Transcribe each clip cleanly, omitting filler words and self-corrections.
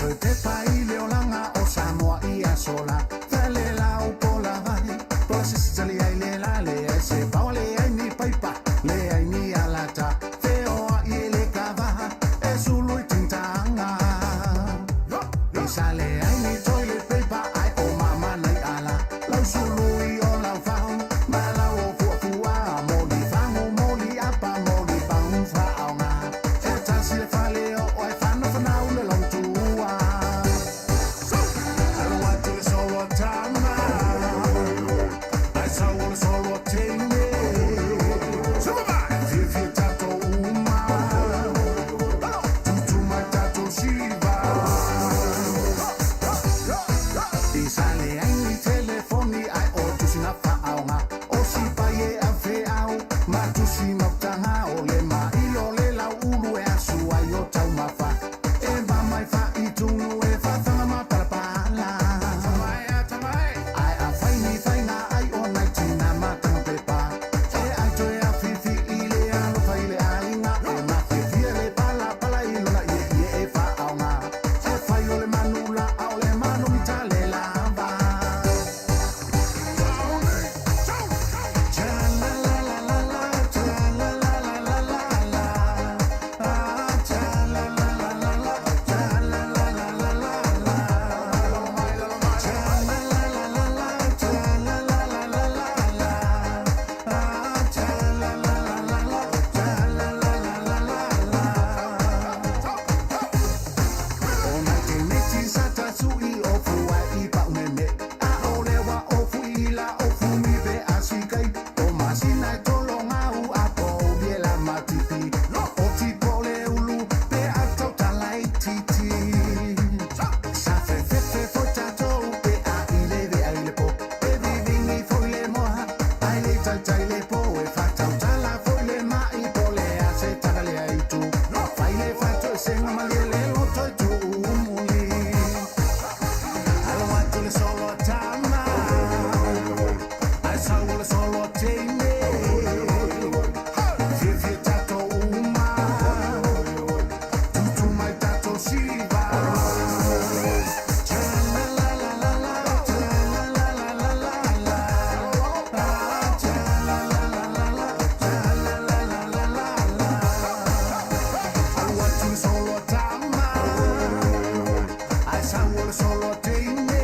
Toe pepa i le olaga o Samoa i aso la. Fale lau po la vai, po la sisi tali ai le la, leai se paoa, leai ni paipa, leai ni alata, feoai e le kavaha, e sulu i tingtanga. I sa leai ni toilet paper, ai o mama nai ala, lau sulu i o lau fau, ma lau o fuafua, moli fagu, moli apa, moli pagu faaoga. E tasi le fale o oe, fanafanau le lomtua. Alo atu le solo a tama, ai sau o le solo a teine. Fiafia tatou uma, tutu mai tatou siva. I sa leai ni telefoni ai o tusi na faaoga, o sipai e afeau ma tusi mautaga, o le mailo le lauulu e asu ai o taumafa, e mamai faaitunu e fafaga ma palapala. Ae afai ni faiga ai o nai tina ma tagapepa, e ai toe afifi i le alofa i le aiga, e mafiafia le palapala i lona ieie e faaoga, e fai o le manu la a o le manu mitale lava. Cha la la la la la, cha la la la la la la, ah cha la la la la la, cha la la la la la la, cha la la la la la, cha la la la la la la, ah cha la la la la la, cha la la la la la la. O nai te meti sa tasu'i o fua'i pa'umeme, a o lewa o fu'i la o fumi pe asikai, o masina e tologau a pouli e la matipi, o tipo le ulu pe a tautala i titi. Sa fefefe foi tatou pe a i le vea i le po, e vivingi foi le moa, ai le taitai le po, e fatautala foi le ma'i po le a se taga lea itu. Fai le fatoesega malie le loto i tuumuli. Alo atu le solo a tama, ai sau o le solo a teine. Fiafia tatou uma, tutu mai tatou siva. Cha la la la la la, cha la la la la la la, ah cha la la la la la, cha la la la la la la. Alo atu le solo a tama, ai sau o le solo a teine.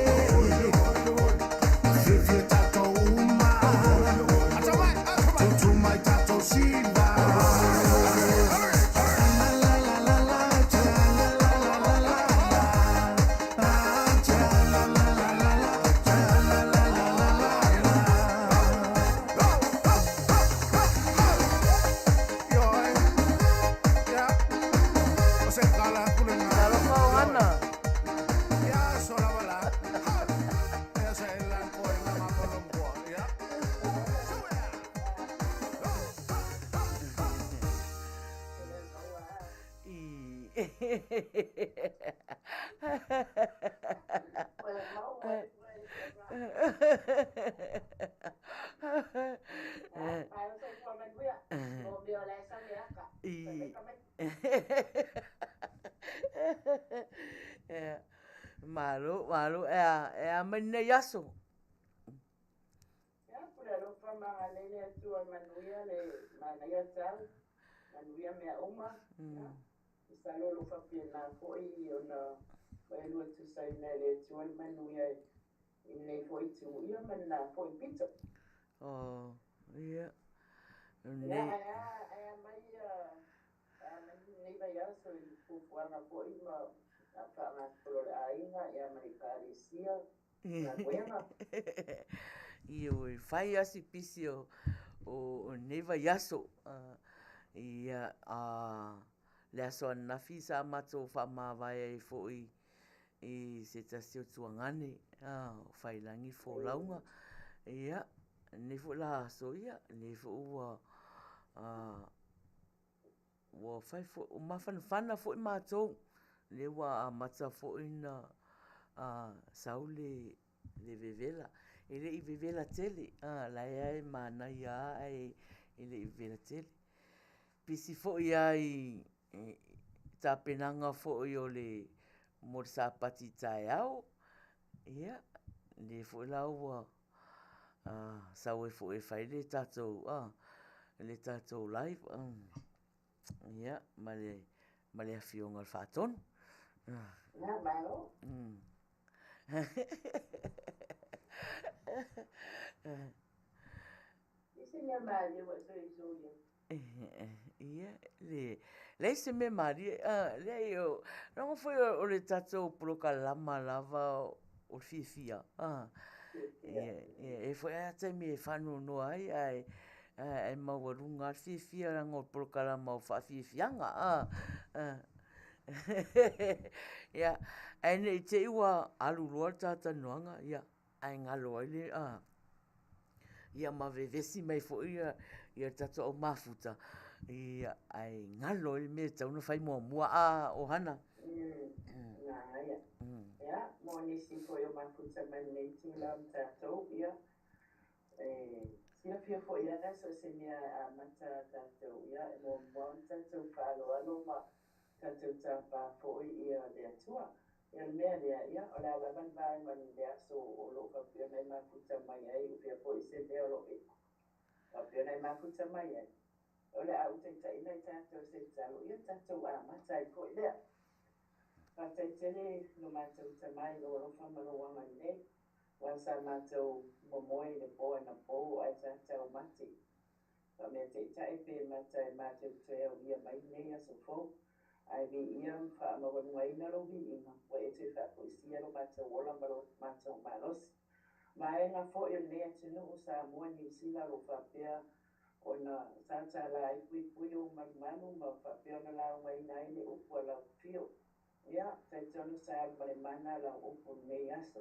Fiafia tatou uma, tutu mai tatou siva. La la la la la, cha la la la la la la, ah cha la la la la la, cha la la la la la la. Talofa o Hana. Malo, malo, e a, e a mai nei aso. Ia, pule alofa ma agalelei le Atua manuia le manaia tau, manuia mea uma. Ia, masalo o lo o faapena foi ona vaelua tusaina e le Atua le manuia i lenei foi itu ia ma lena foi pito. Oh, ia. Ia, Nei. ae a, ae a mai ae a mai lenei vaiaso i fuafuaga foi ma faagasolo a le aiga ia ma le Ekalesia, galuega. Ioe, fai lava si pisi o lenei vaiaso. Ia, a le aso ananafi sa matou faamavae ai foi i se tasi o tuagane, o Failagi Folauga. Ia, lenei foi la aso, ia, lenei foi ua ua fai foi, ua mafanafana foi matou, lea ua amata foi ona sau le vevela. E le i vevela tele, a la e lava e manaia lava ae e le i vevela tele. Pisi foi lava i tapenaga foi o le mo le Sapati taeao, ia, lea foi la ua sau ai foi e fai le tatou, le tatou live, ia, ma le, ma le Afioga i le Faatonu. Ia, malo. I se mea malie ua e soisoi ai? Ia, leai se mea malie, leai, leaga foi o le tatou polokalama lava o le fiafia, e i ai foi lava taimi e faanoanoa ai, ae maualuga lava le fiafia leaga o le polokalama o faafiafiaga. Ia, ae ne i te i ua alu loa le ta talanoaga, ia, ae galo ai le, ia ma vevesi mai foi le tatou au mafuta, ia, ae galo ai le mea e tatau ona fai muamua, a Ohana? Manaia. Ia, mo nisi foi o mafuta mai lenei itula ma tatou, ia, e silafia foi lava so o se mea e amata tatou, ia, e muamua ona tatou faaaloalo ma tatou tapa foi le Atua. Ia o le mea lea, ia, o le a lava le vaega o le aso o lo o faapea ona e mafuta mai ai, o fea foi se mea o lo o e faapea ona e mafuta mai ai, o le a ou taitaiina i tatou i se tatalo, ia tatou amata ai foi lea. Faafetai tele lo matou Tama i lou alofa ma lou agalelei, aua sa matou momoe i le po anapo ae sa taumate. Faameataitai pe mata e matou te toe aulia mai lenei aso fou, ae viia ma faamaualugaina lou viiga, ua e toe faafoisia lo matou ola ma lo matou malosi. Vaega foi o lenei atunuu, Samoa, Niu Sila, o lo o faapea ona tatala ai puipui ou malumalu ma faapea ona laugaina ai le upu a lau afio. Ia, talitonu sa alu ma le mana lau upu i lenei aso.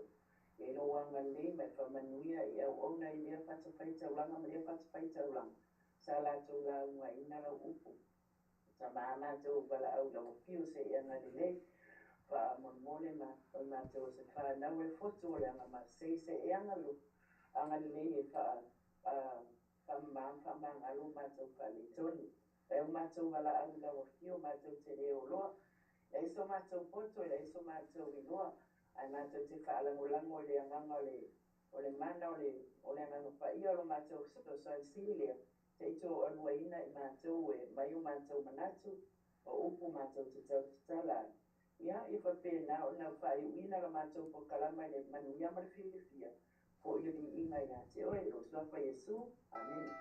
Ia i lou agalelei ma e faamanuia i auauna i lea fatafaitaulaga ma lea fatafaitaulaga sa latou laugaina lau upu. Tama a matou valaau i lau afio se i agalelei. Faamolemole ma o matou o se fanau o le fotu o le agamasei se i agalelei e faa faamama ma faamagalo matou faaletonu. Leai o matou valaau i lau afio matou te le oloa. Leai so matou poto, leai so matou iloa, ae matou te faalagolago i le agaga o le o le mana o le o le Agaga Paia o lo matou fesoasoani sili lea, se i toaluaina i matou e aumai o matou manatu, o upu matou te tautatala ai. Ia, ia faapena ona faaiuina la matou polokalama i le manuia ma le fiafia, foi le viiga ia te oe, i lou Suafa Iesu. Amene.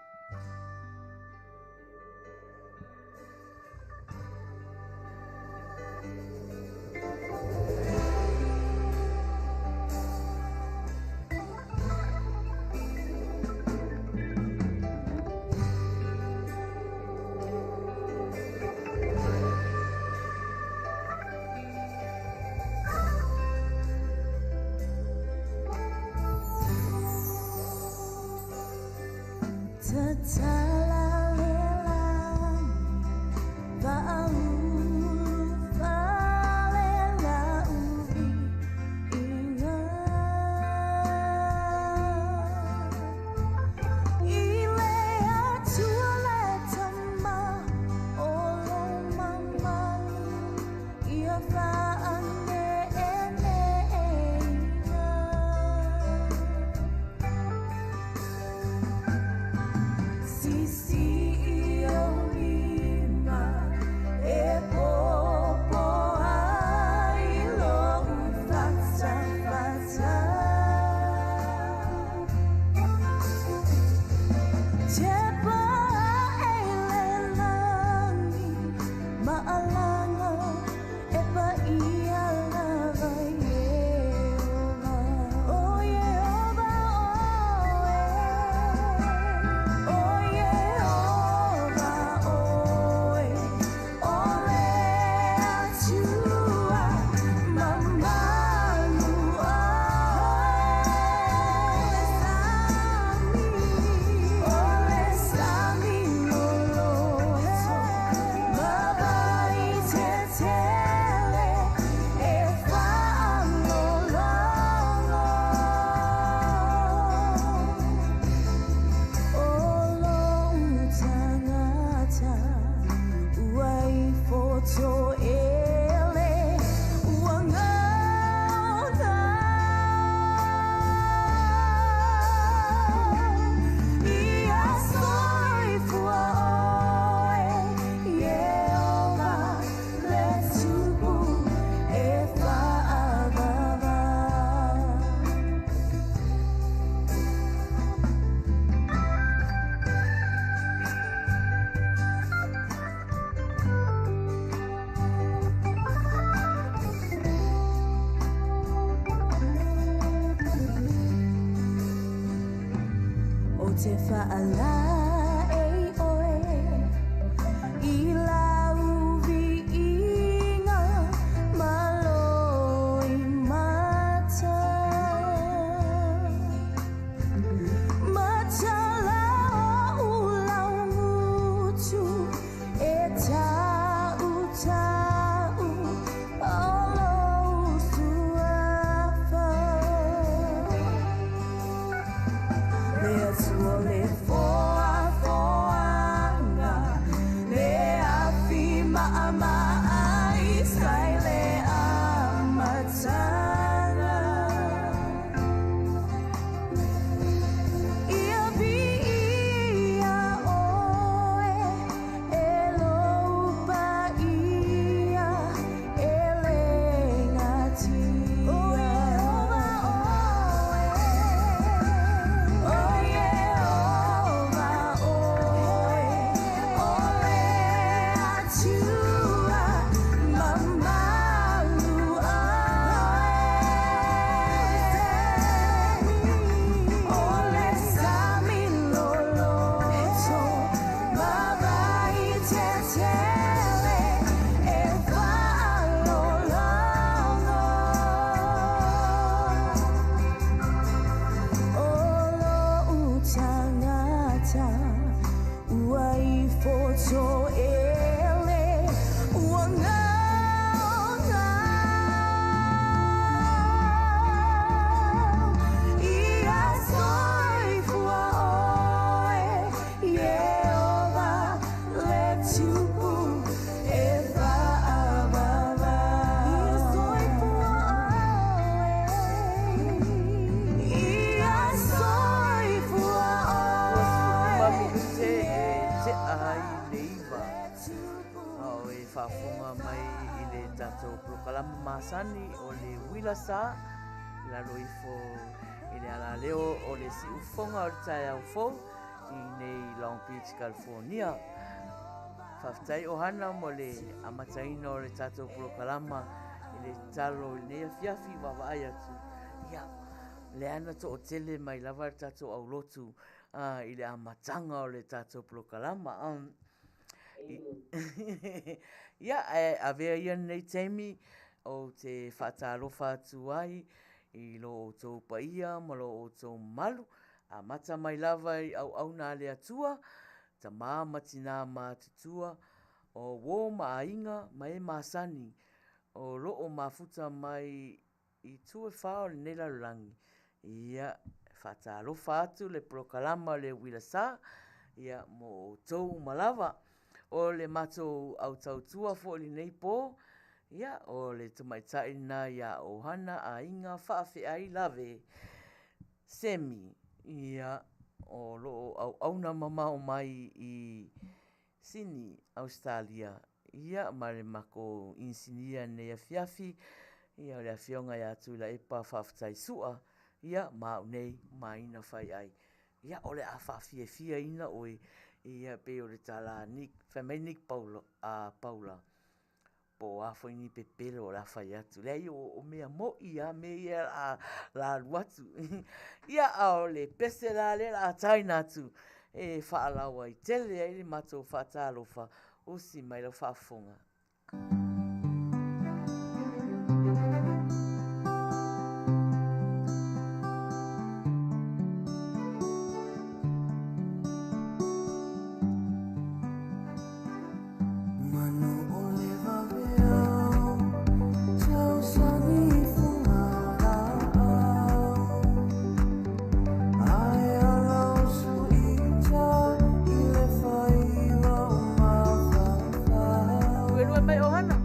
te faalaei oe i lau viiga ma loimata. Matala o laugutu e tau tau o lou suafa. Le Atua le foafoaga, le afi maamaai sai le amataga. Ia viia oe e lou paia e le gatia. O Ieova oe, o Ieova oe, o le Atua mamalu oe. O le sami loloto ma vai tetele e faalologo. O lou tagata ua ifo toele ua gaogao. Ia soifua oe, Ieova le Tupu e faavavau. Ia soifua oe, ia soifua Ua 15 oe, minute e tea ai le 9 Tupu a o e faafofoga mai i le tatou polokalama masani o le Uila Sa i lalo ifo i le alaleo o le siufofoga o le taeao fou i nei Long Beach, California. Faafetai Ohana mo le amataina o le tatou polokalama i le tatalo i lenei afiafi vaavaai atu. Ia, lea na toatele mai lava le tatou aulotu i le amataga o le tatou polokalama. Ia, ae avea ia lenei taimi ou te faatalofa atu ai i lo outou paia ma lo outou mamalu, amata mai lava i auauna a le Atua, tama ma tina matutua, o uo ma aiga ma e masani o loo mafuta mai i itu e fa o lenei lalolagi. Ia, e faatalofa atu le polokalama o le Uila Sa, ia mo outou uma lava. O le matou au tautua foi i lenei po, ia, o le tamaitai lena ia Ohana Aiga Faafeai Lave Semi, ia, o loo auauna mamao mai i Sini, Ausetalia, ia ma le matou inisinia i lenei afiafi, ia o le afioga ia Tuilaepa Faafetai Sua, ia ma au nei Maina Faiai. Ia o le a faafiafiaina oe, ia pei o le tala a Nick, fai mai Nick Paula, po o a foi ni pepelo o le a fai atu. Leai, o mea moi lava mea ia o le a alu atu. Ia, a o le pese la lea o le a taina atu e faalauaitele ai le matou faatalofa, usi mai lau faafofoga. Manu o le vaveao, tausani fugalaau. Ae ala o suita i le faiva o mafaufau. Luelue mai Ohana.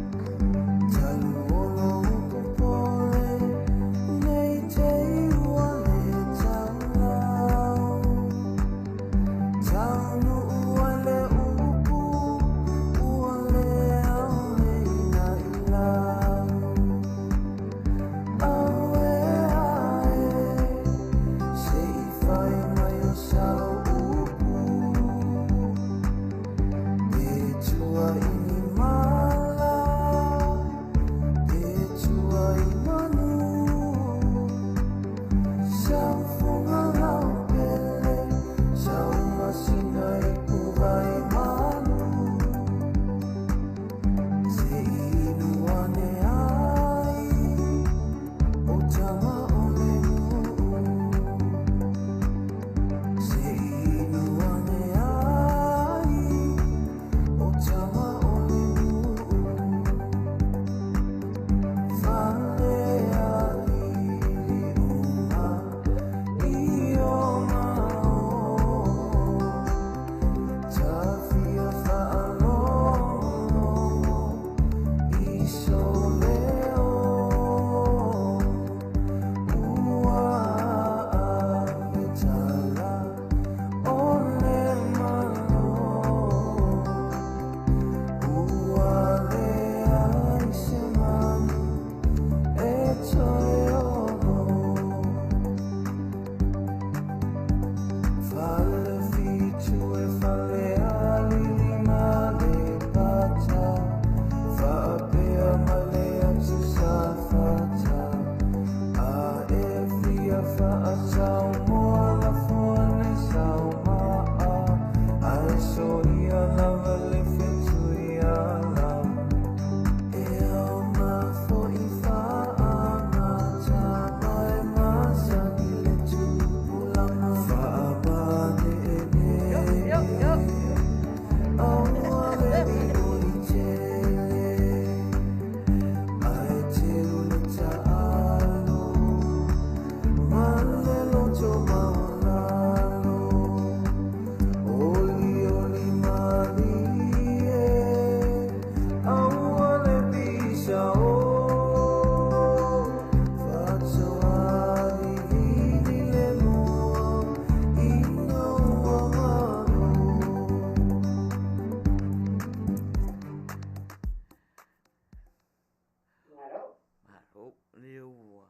Malo. Lea ua.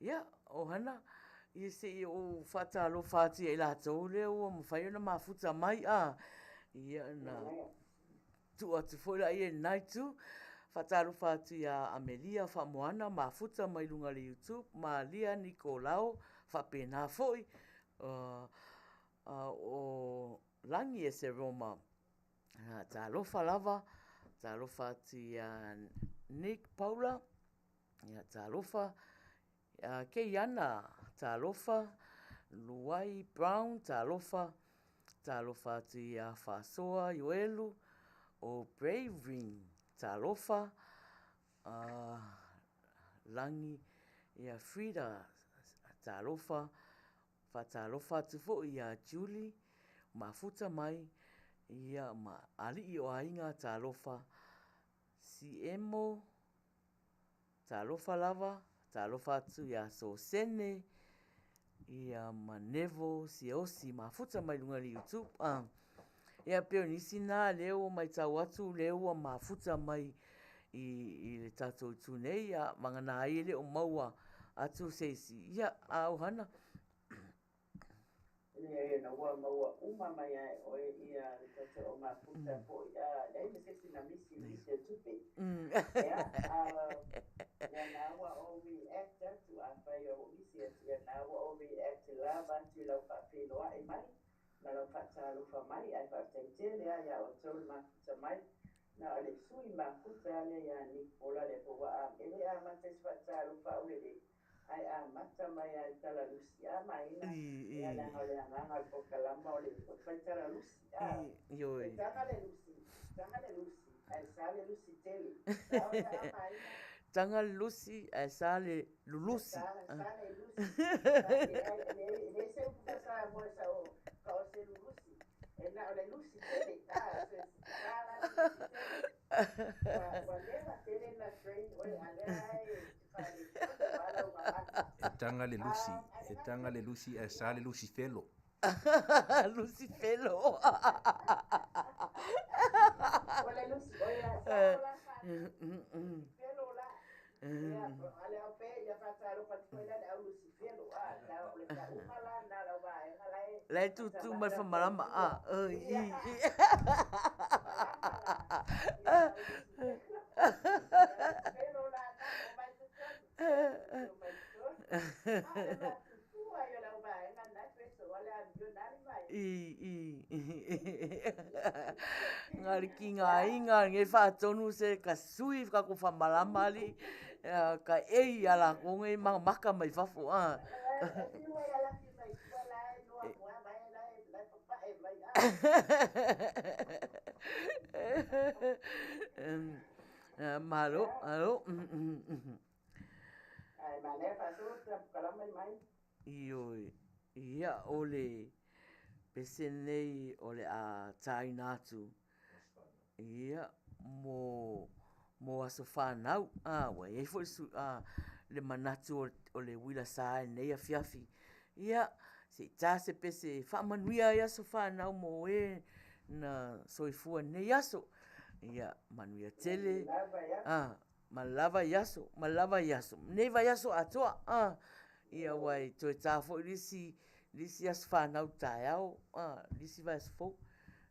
Ia, o hana, ia se i ou faatalofa atu ia i latou lea ua mafai ona mafuta mai, a. Ia, na tuu atu foi laia i lena itu. Faatalofa atu ia Amelia Faamoana, mafuta mai luga o le YouTube, Malia Nikolao, faapena foi, o Lagi Eseroma, Talofa lava, talofa atu ia Nick Paula, ia talofa, Keiana, talofa, Luai Brown, talofa, talofa atu ia Faasoa Ioelu, o Brave Ring, talofa, Lagi ia Frida, talofa, Faatalofa atu foi ia Julie, mafuta mai, ia ma alii o aiga talofa, Siemo, talofa lava, talofa atu ia Sosene, ia ma Nevo Siaosi, mafuta mai luga i le YouTube. Ah. Ia pei o nisi na lea ua matau atu lea ua mafuta mai i, i le tatou itu nei, ia vagana ai e le o maua atu se isi. Ia, a o hana. Leai, ona ua maua uma mai lava e oe ia le tatou au mafuta foi, a leai ma se isi na misi i nisi o tupe. Ia, a ia na ua ou react atu, afai ua ou misi atu, ia na ua ou react lava atu i lau faafeiloai mai ma lau faatalofa mai, ae faafetai tele lava ia outou le mafuta mai. Na o le sui mafuta lava lea ia Nicola lea foi ua e le amata i se faatalofa aulelei, ae amata mai lava i tala lusi. A Maina, ia leaga o le agaga o le polokalama o le fai tala lusi, a. E taga le lusi, taga le lusi, ae sa le lusi tele. Sao lea a Maina? Taga le lusi ae sa le lulusi. E taga le lusi, e taga le lusi ae sa le lusi felo. Lucifelo. La e tūtū mai whamarama a. Oi, i, i. I, i. Ngari ki ngā inga, nge whaatonu se ka sui ka ko whamarama ali, ka ei a la ko nge maka mai fafo. A. Malo, malo. Ioe, ia o le pese nei o le a tāina atu, ia, mo, mo aso fanau, a, ua i ai foi le a, le manatu o le uila sa i lenei afiafi. Ia, se i ta se pese e faamanuia ai aso fanau mo e na soifua i lenei aso. Ia, manuia tele, a, ma lava i aso, ma lava i aso, lenei vaiaso atoa, a. Ia aua e toe ta foi le isi, le isi aso fanau taeao, a, le isi vaiaso fou.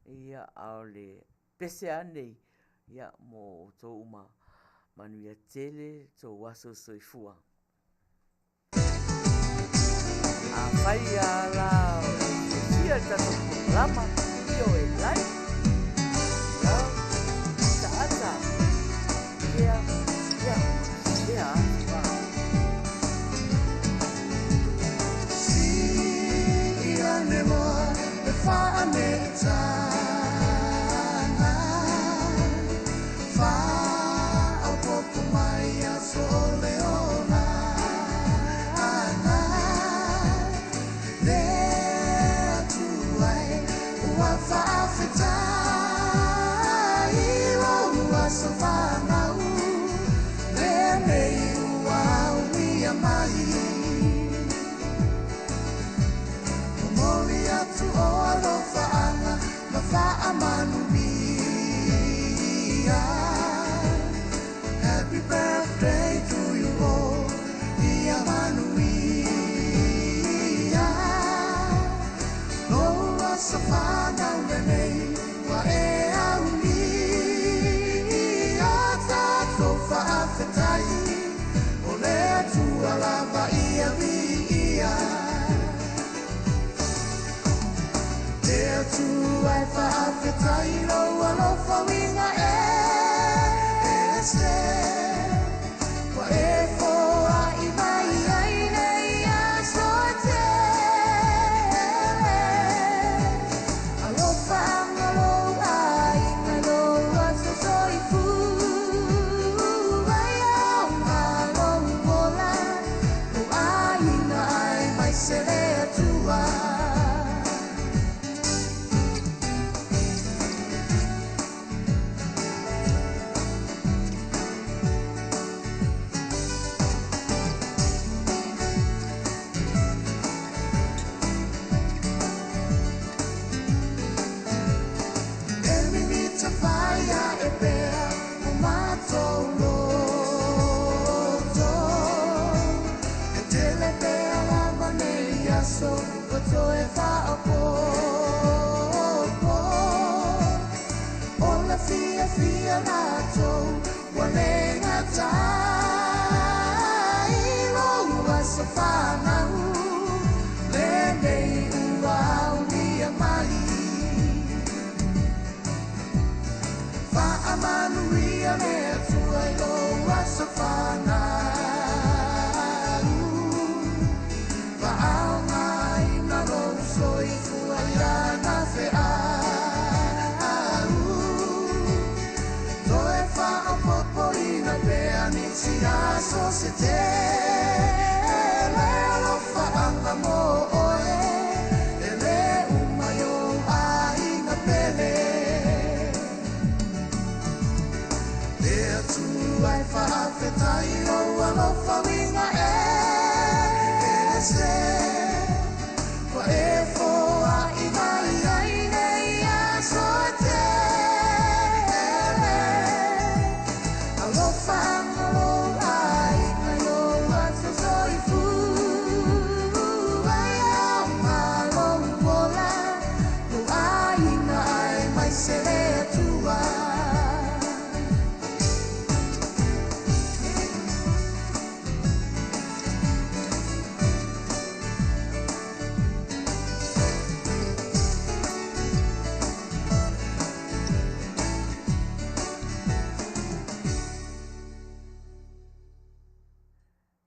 Ia, a o le pese lava lenei, ia, mo outou uma. Manuia tele tou aso soifua. Afai lava la o le fiafia i le tatou polokalama, ioe, like, love, ataata, share, ia, share atu lava.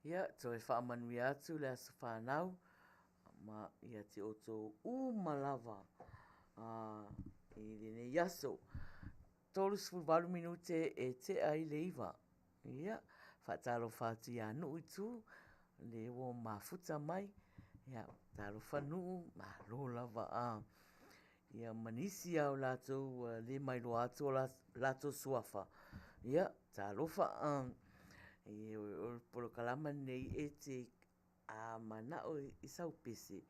Ia, toe faamanuia atu le aso fanau ma ia te outou uma lava i lenei aso. 38 minute e tea ai le 9. Ia, faatalofa atu ia Nuu i tu, le ua mafuta mai. Ia, talofa Nuu, malo lava a. Ia, ma nisi lava o latou ua le mailoa atu o latou suafa. Ia, Talofa, o le polokalama lenei e te a manao i sau pese,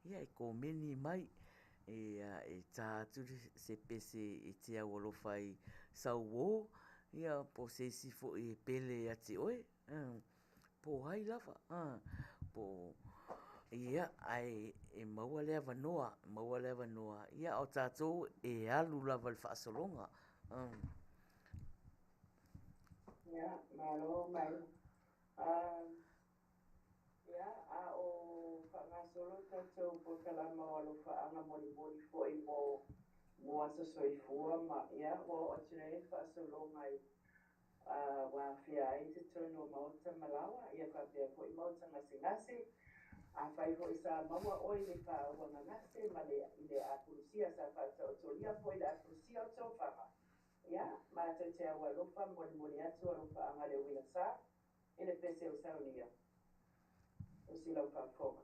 ia e komeni mai, ia e ta atu se pese e te aualofa ai i sau uō, ia po o se isi foi e pele ia te oe, po o ai lava, po o… ae e maua le avanoa, maua le avanoa, a o tatou e alu lava i le faasologa. Ia, malo Maia. Ia, a o faagasolo le tatou polokalama o Alofaaga Molimoli foi mo mo aso soifua ma, ia, ua oo atu nei le faasologa i ua afea ai totonu o maota ma laoa, ia faapea foi maota gasegase. Afai foi sa maua oe i le paaua gagase ma le i le apulusia sa faataotolia foi i le apulusia o tofaga, ia, matou te aualofa molimoli atu alofaaga le uila sa i le pese ua saunia. Usi lau faafofoga.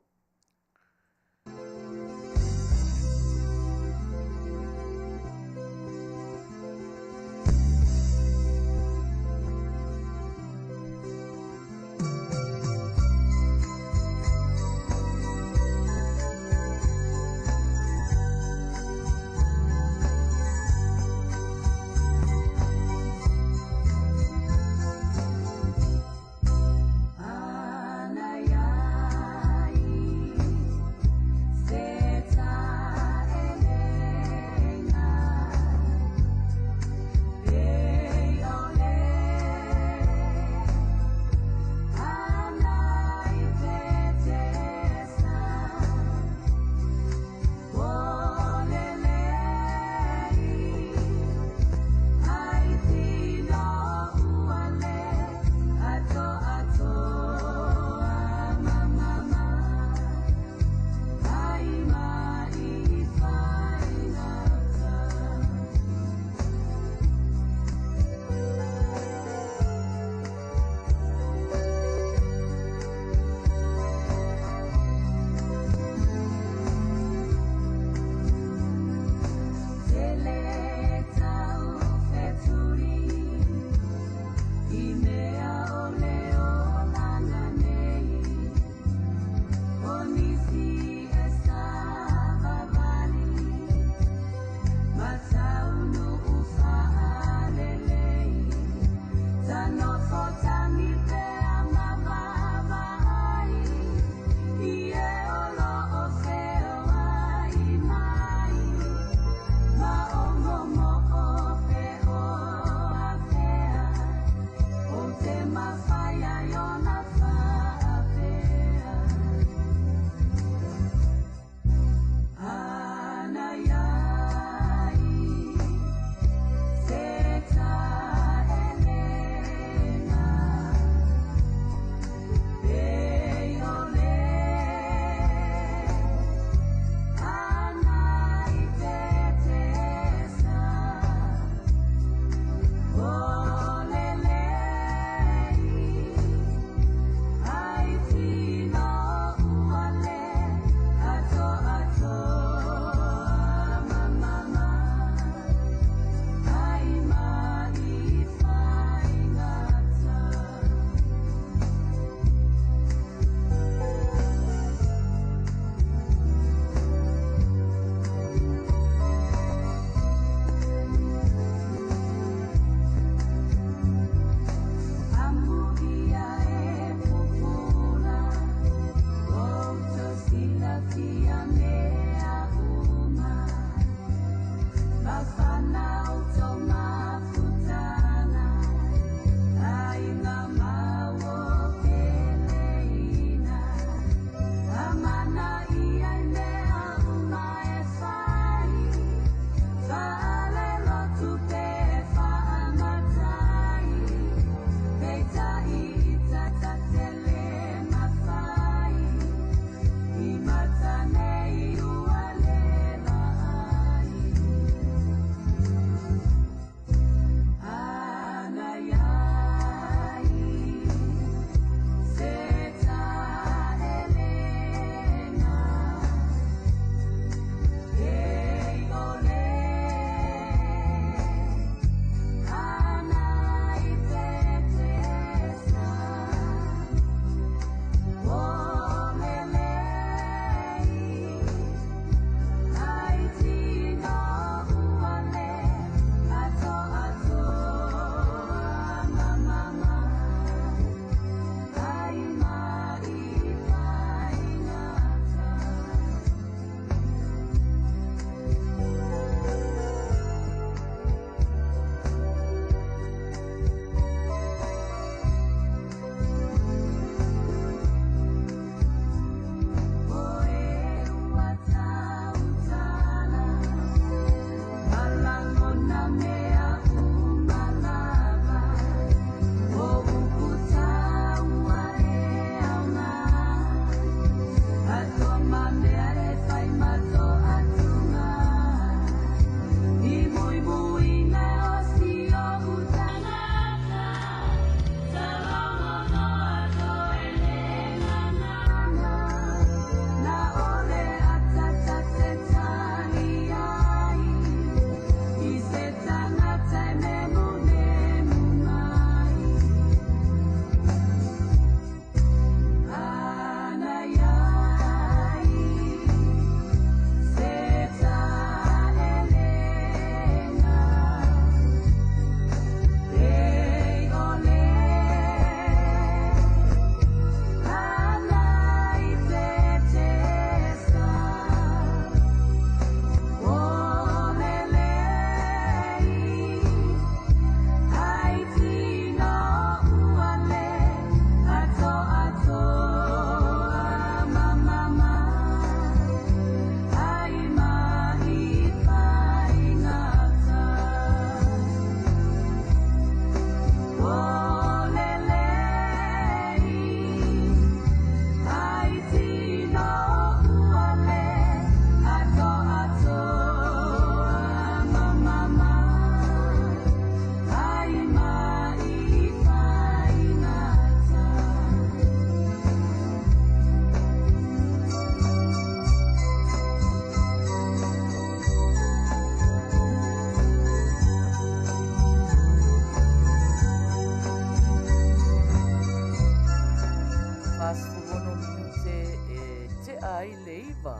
maea ai le 9.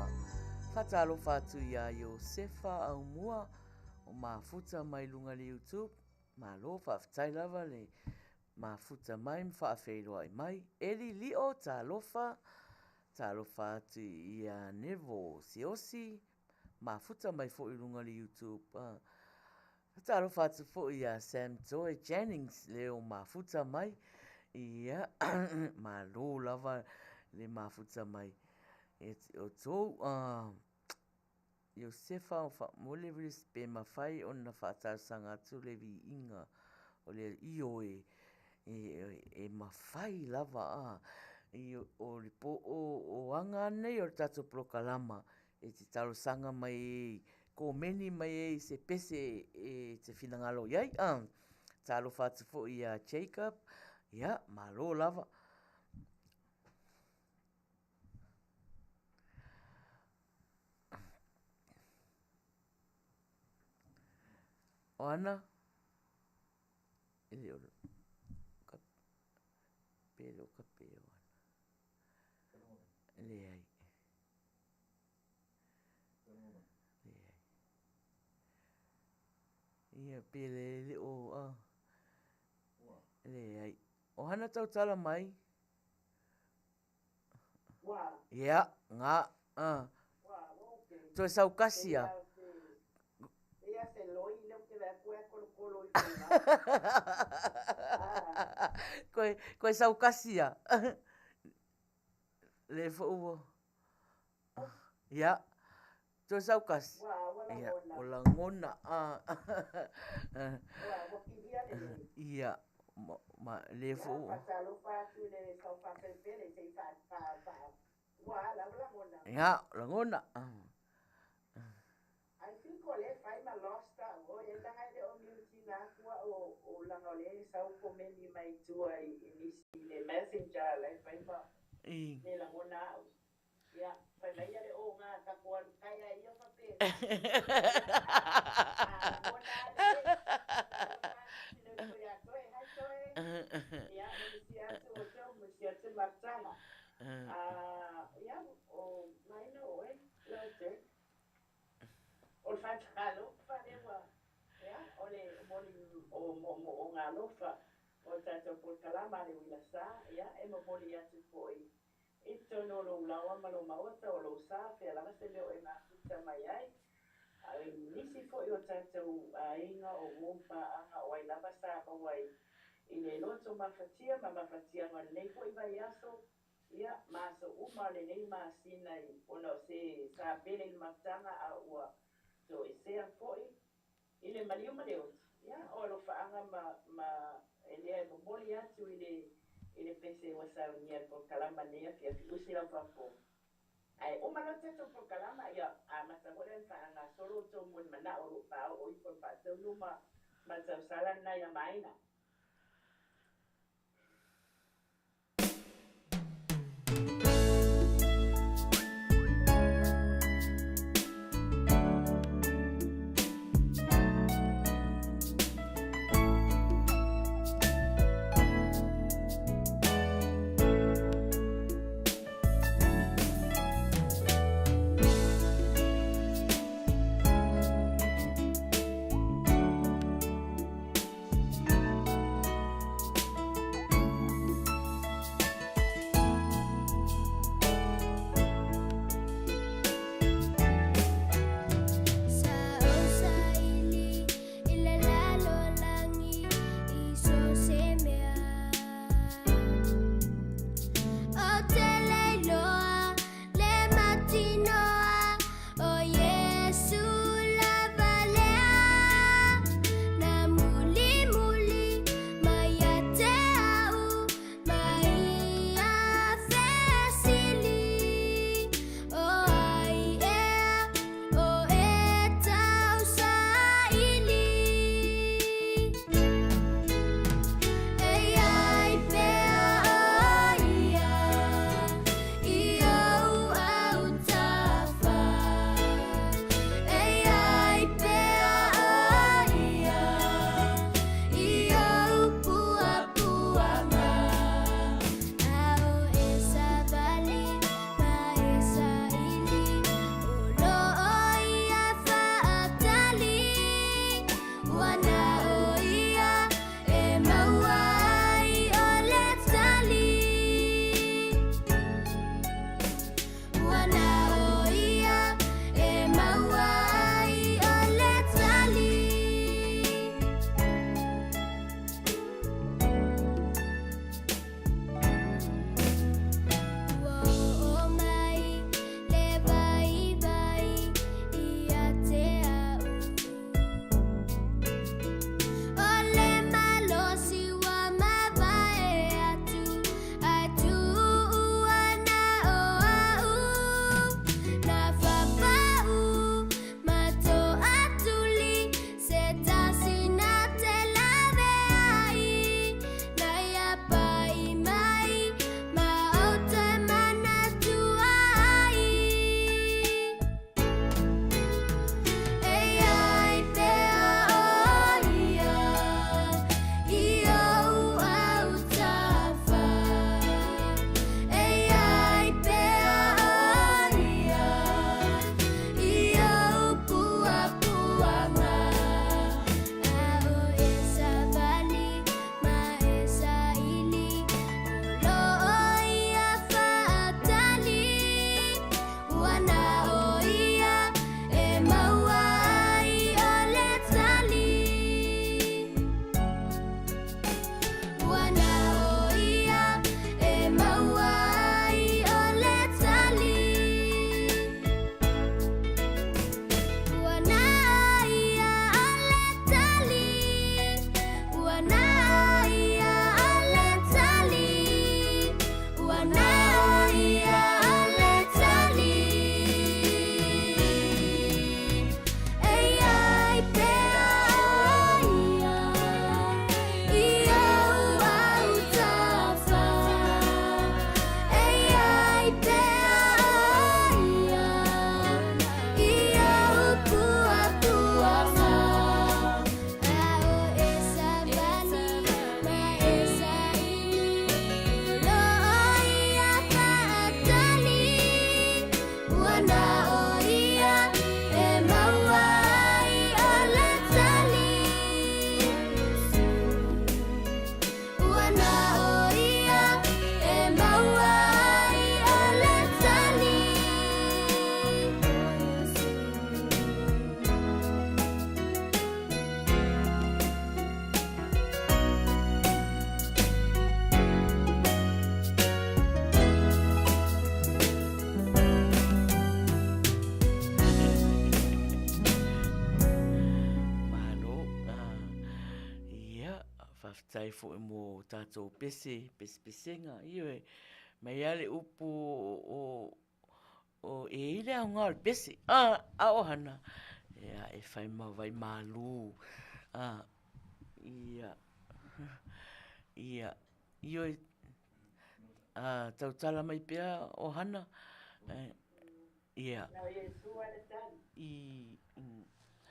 Faatalofa atu iā Iosefa Aumua o mafuta mai luga le YouTube. Malo faafetai lava le mafuta mai ma faafeiloai mai. Eli Lio, talofa, talofa atu ia Nevo Siaosi, mafuta mai foi i luga le YouTube. Talofa atu foi ia Sam Joy Jennings le o mafuta mai. Ia, malo lava le mafuta mai. E outou, Iosefa o Faamole pe mafai ona faatalosaga atu le viiga o le Ioe e mafai lava a o le po o aga nei o le tatou polokalama e te talosaga mai ai komeni mai ai i se pese e te finagalo i ai a. Talofa atu foi ia Jacob, ia malo lava. O ana, e le o ka, pe le o kape o ana. Leai. Leai. Ia pe le le o a. Leai. O hana tautala mai. Ia, ngā, a. Toe saukasi a. Koe, koe saukasi a. Le fo ua. Ia, Toe saukasi. Ia, o lagona. Ia, ma le fo ua. Ia, lagona. I. Ia, fai mai ia le o ngā tako alu kai a ia faapena. A lagona a lelei. Tino ifo ia Toe, hi Toe. Ia, o misi atu o Joe, misi atu Martana. Ia, o Maina oe, lau Dirk. O le faatalofa lea ua, ia, o le momoli o moomooga alofa o le tatou polokalama a le Uila Sa, ia, e momoli atu foi I totonu o lou laoa ma lou maota, o lou sa, fea lava se mea o e mafuta mai ai. A i nisi foi o tatou aiga, o uo ma paaga, o ai lava sa maua i le loto mafatia ma mafatiaga o lenei foi vaiaso, ia, ma aso uma o lenei masina i, ona o se sa pele i le mafutaga a ua toesea foi I le maliu ma le oti, ia, o alofaaga ma, ma lea e momoli atu i le, i le pese ua saunia i le polokalama nei afiafi, usi lau faafofoga. Ae uma loa le tatou polokalama, ia, amata foi lea ona faagasolo outou molimanao o lo o faaoo ifo i le faataunu ma, ma le tausala lena ia Maina. Faafetai foi mo tatou pese, pesepesega, ioe. Mai lava le upu o, o, e i ai le aoga o le pese, a, a o hana, ia, e fai ma vai malu, a, ia, ia, ioe, a, tautala mai pea o hana, ia. Na o Iesu lava le tali. I,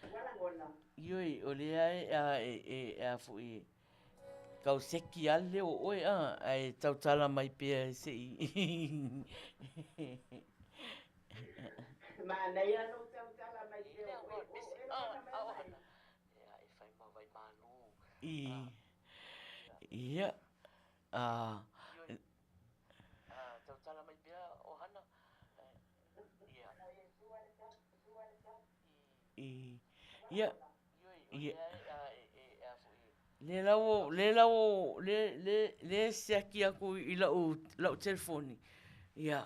Ua lagona. Ioe, o lea e, a, e, e, a foi e tau seki lava le leo o oe, a, ae tautala mai pea se i. Manaia lou tautala mai pea o oe, o e lagona mai mai. I, ia, a. I, ia, ia, le lau, le lau, le, le, le siaki aku i lau, lau telefoni, ia,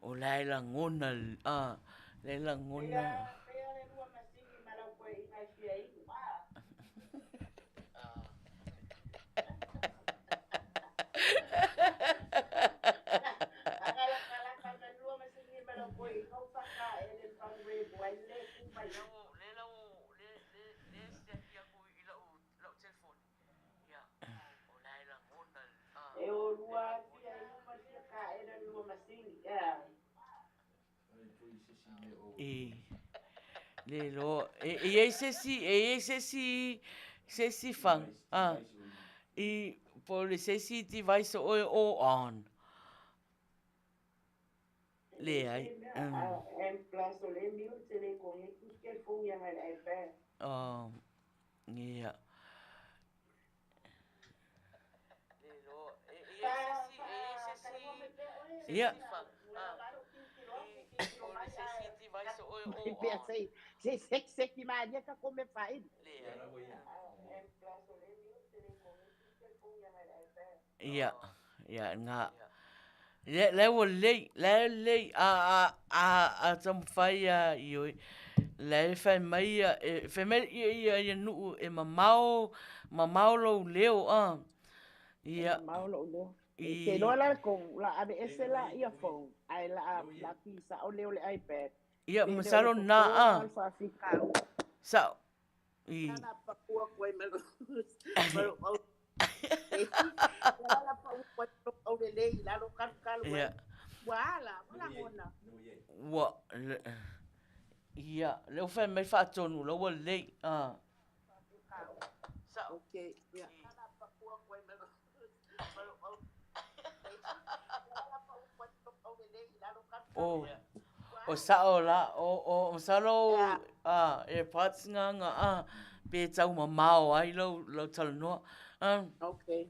o la e lagona, a, la e lagona. Pea le lua masini ma lau toeaina e fia inu, a. I, le iloa, e i ai se isi, e i ai se isi, se isi fang, a, i, po o le se isi device o oe o on. Leai. Oh, ia. Ia. Ia, ia, nga. Ia, la ua lelei, la e lelei, a, a, a, a taumafai a, ioe, la e fai mai ia, e fai mai ia, ia, ia nuu e mamao, mamao lou leo, a. Ia. Mamao lou leo. I... Te iloa la kou, la ave ese la earphone, ae la, la ki sao leo le iPad. Ia, masalo na, a. Sao. I. Ia. Ua, ia, lea ua fai mai faatonu, la ua lelei. A. O, o sao la, o, o, masalo, a, AirPods nga nga, a, pe tau mamao ai lau, lau talanoa. A, Okay.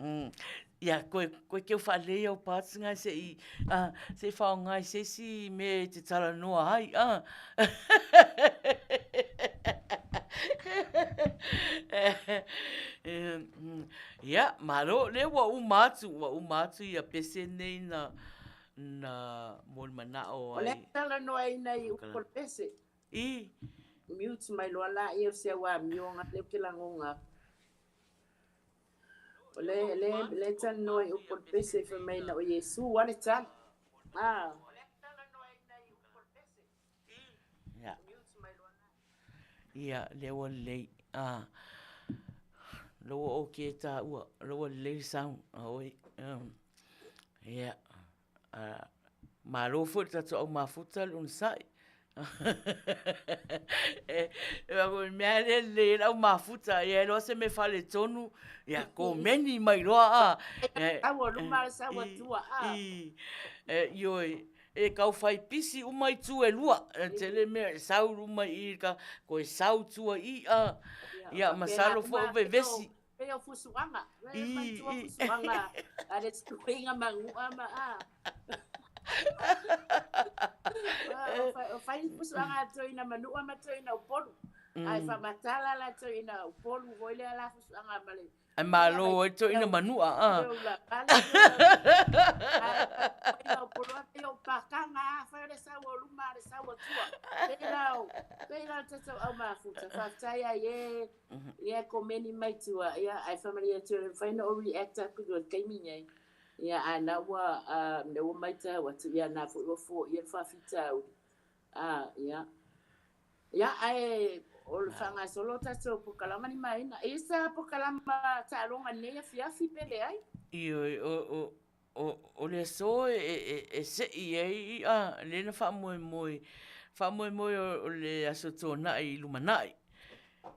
Ia, koe, koe keu faalelei au parts nga se i, a, se i faaaoga i se isi mea e te talanoa ai, a. Ia, malo, lea ua uma atu, ua uma atu ia pese nei na, na molimanao ai. O le talanoaina i upu o le pese. I. Mute mai loa laia o si au amioga lea ou te lagoga atu. O le, le, le talanoa i upu o le pese fai mai na o Iesu a le tali. Ah. Ia. Ia, lea ua lelei. Ah. Lea ua okay tāua. Lea ua lelei le sound. Ah, oi. Um. Ia. Malo foi le tatou au mafuta le onosai. E mea lea lelei ai le au mafuta, ia e loa se mea faaletonu, ia komeni mai loa a. Sau o luma sau atua a. Ioe, e tau fai pisi uma itu e lua, e tele mea e sau luma i i ka, koe sau tua i a. Ia masalo foi o vevesi. Pei o fusuaga. E mai tua fusuaga a le tuiga manua ma a. O fai fusuaga a toeaina Manua ma toeaina Upolu. Ae faamatala la toeaina Upolu foi lea la fusuaga ma le Ae malo ai toeaina Manua a. Upolu a pei o pakaga a fai o le sau o luma a le sau o tua. Pei la o pei la le tatou au mafuta, faafetai lava i e lea e komeni mai tua, ia ae faamalie atu e le mafai ona ou react atu i le taimi nei, ia ae na ua lea ua maitau atu, ia na foi ua foia le faafitauli. Ia. Ia ae o le faagasolo o tatou pokalama ni maina. E i ai sa pokalama taaloga i lenei afiafi pe leai? Ioe, o le aso e sei ai lea na faamoemoe, faamoemoe o le Aso Toonai i lumanai.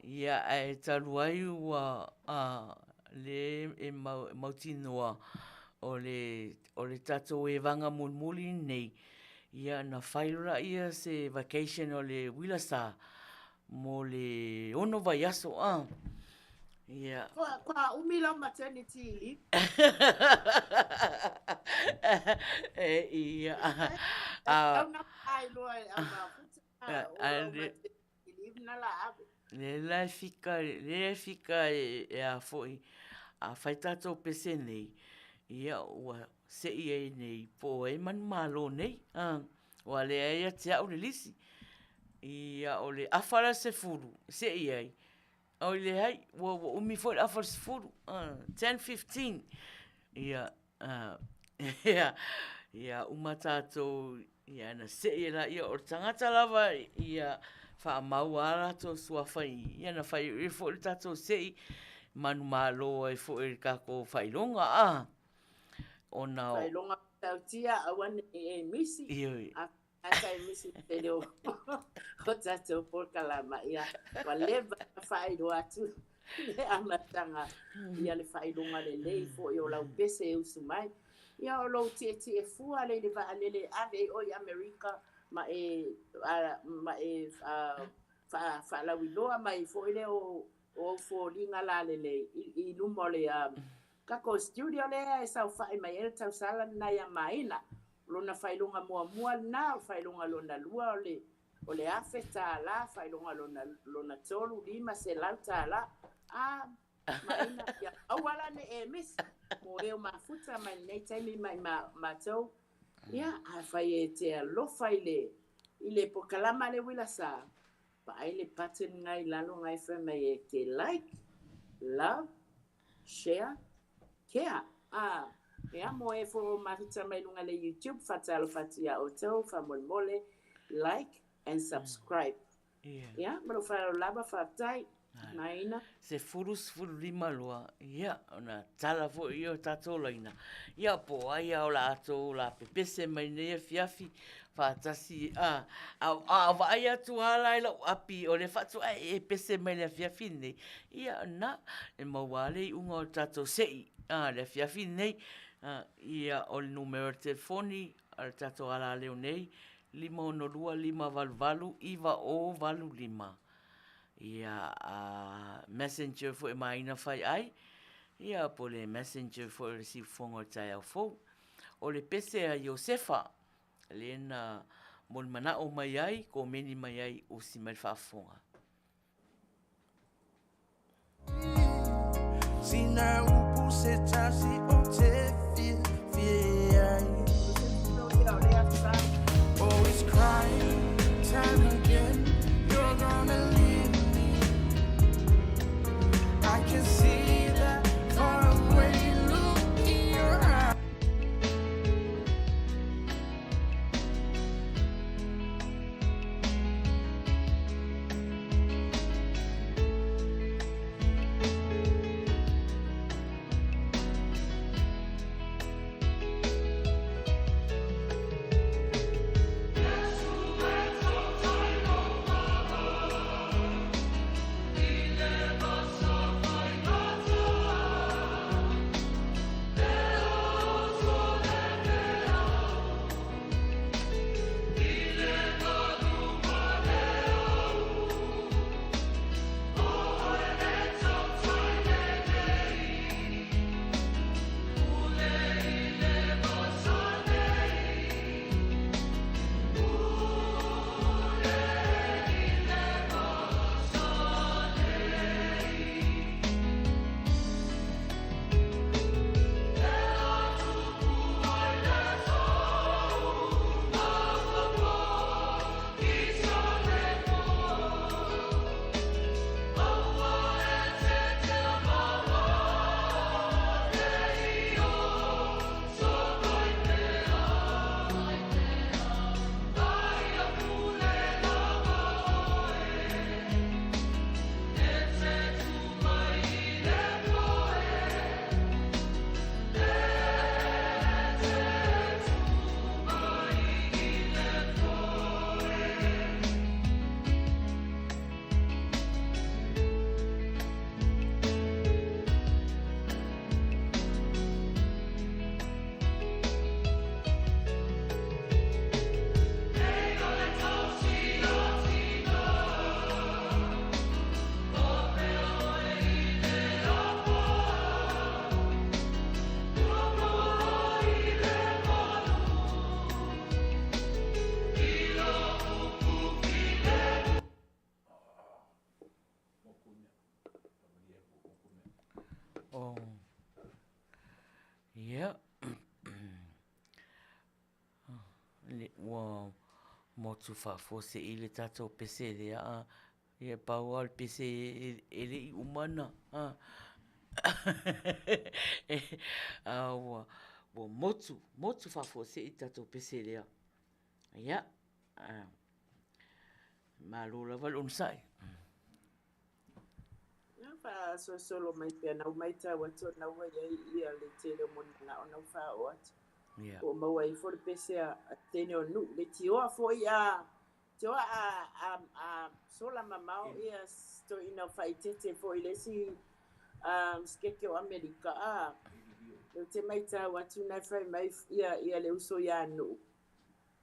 Ia ae talu ai ua lea e mautinoa o le tatou evaga mulimuli lenei, ia ona fai loa lea se vacation o le uila sa mo le 6 vaiaso. Ia. Faatoa umi lau maternity leave. Ia. Tau na faailoa e au mafuta o lau maternity leave na la ave. Lea la e fika, lea e fika e a foi, a fai tatou pese nei, ia ua sei ai nei po o ai manumalo nei, aua o lea e ia te au le lisi. Ia o le afa la le 10 e sei ai, Oi leai, ua umi foi le afa o le 10, 10:15. Ia, ia, ia uma tatou, ia ona sei ai lea, o le tagata lava ia faamau lava latou suafa i i, ia ona fai ai foi le tatou sei, manumalo ai foi i le tatou faailoga, a? Ona o... Faailoga matautia, aua ne i e misi. Ioe. Ata e misi i tele o tatou polokalama, ia, ua leva ona faailoa atu le amataga, ia le faailoga lelei foi o lau pese e usu mai. Ia o lou tietie fua lea i le vaalele e ave ai oe i Amerika ma e, ma e faalauiloa mai foi lea o ou foliga lalelei i luma o le tatou studio lea e saofai mai ai le tausala lena ia Maina. O lona faailoga muamua lena, o le faailoga lona lua o le $1,000, faailoga lona tolu, $500. A, Maina, ia aua la ne i e misi mo e o mafuta mai lenei taimi mai matou. Ia, afai e te alofa i le polokalama a le Uila Sa, vaai le button lena i lalo na e fai mai e te like, love, share, care. A, ia mo e foi o mafuta mai luga le YouTube, faatalofa atu ia outou, faamolemole, like and subscribe. Ia, ma lou faaaloalo lava, faafetai. Maina. 10, 15 loa, ia, ona tala foi ia o tatou laina, ia po o ai lava o latou la pepese mai nei afiafi, faatasi, a, a vaai atu lava la i lau api o lea faatoa e pese mai le afiafi lenei, ia na, e maua lava le iuga o le tatou sei, a, le afiafi lenei. Ia, o le numera o le telefoni a le tatou alaleo nei, 562 588 9085. Ia, a messenger foi e maina fai ai, ia po o le messenger foi o le siufofoga o le taeao fou. O le pese a Iosefa, lea na molimanao mai ai, komeni mai ai, usi mai le faafofoga. Sina upu se tasi ou te fiafia ai. Always crying, time again, you're gonna leave me. I can see that far away look in your eyes. Ia, ua motu faafuasei le tatou pese lea a. Ia pau lava o le pese e le i uma ona a ua motu, motu faafuasei le tatou pese lea. Ia, malo lava le onosai. Ia faasolosolo mai pea na ua matau atu o lena ua i ai ia le tele o monimanao na ua faaoo atu. Ia. Po o maua ai foi le pese a teine o Nuu, leitioa foi a tioa a a a sola mamao ia si toeaina o faaeteete foi i le isi sikeke o Amerika a. Ou te matau atu na e fai mai ia ia le uso ia Nuu.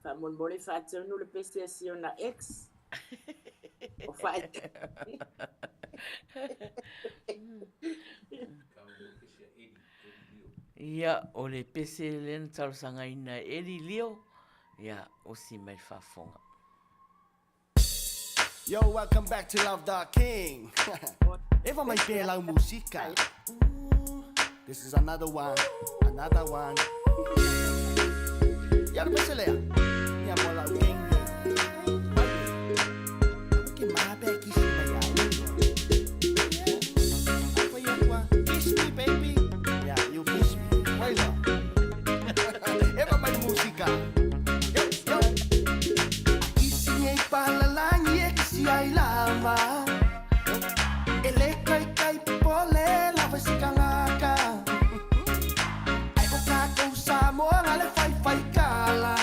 Faamolemole faatonu le pese a si ona ex. O faaeteete. Ia, o le pese lea na talosagaina e Eli Lio, ia, osi mai le faafofoga. Yo, welcome back to Love Da King. Eva mai pea lau musika. This is another one, another one. Ia le pese lea. Ia mo lau king. Ke mape kisi mai au. Kiss me, baby. Yeah, you kiss me. Wait up. Eva mai musika. Yo, yo. Kisi nei palalangi e kisi ai lava. E le kai kai pole lava si kangaka. Ai o kākou Samoa nga le fai fai kala.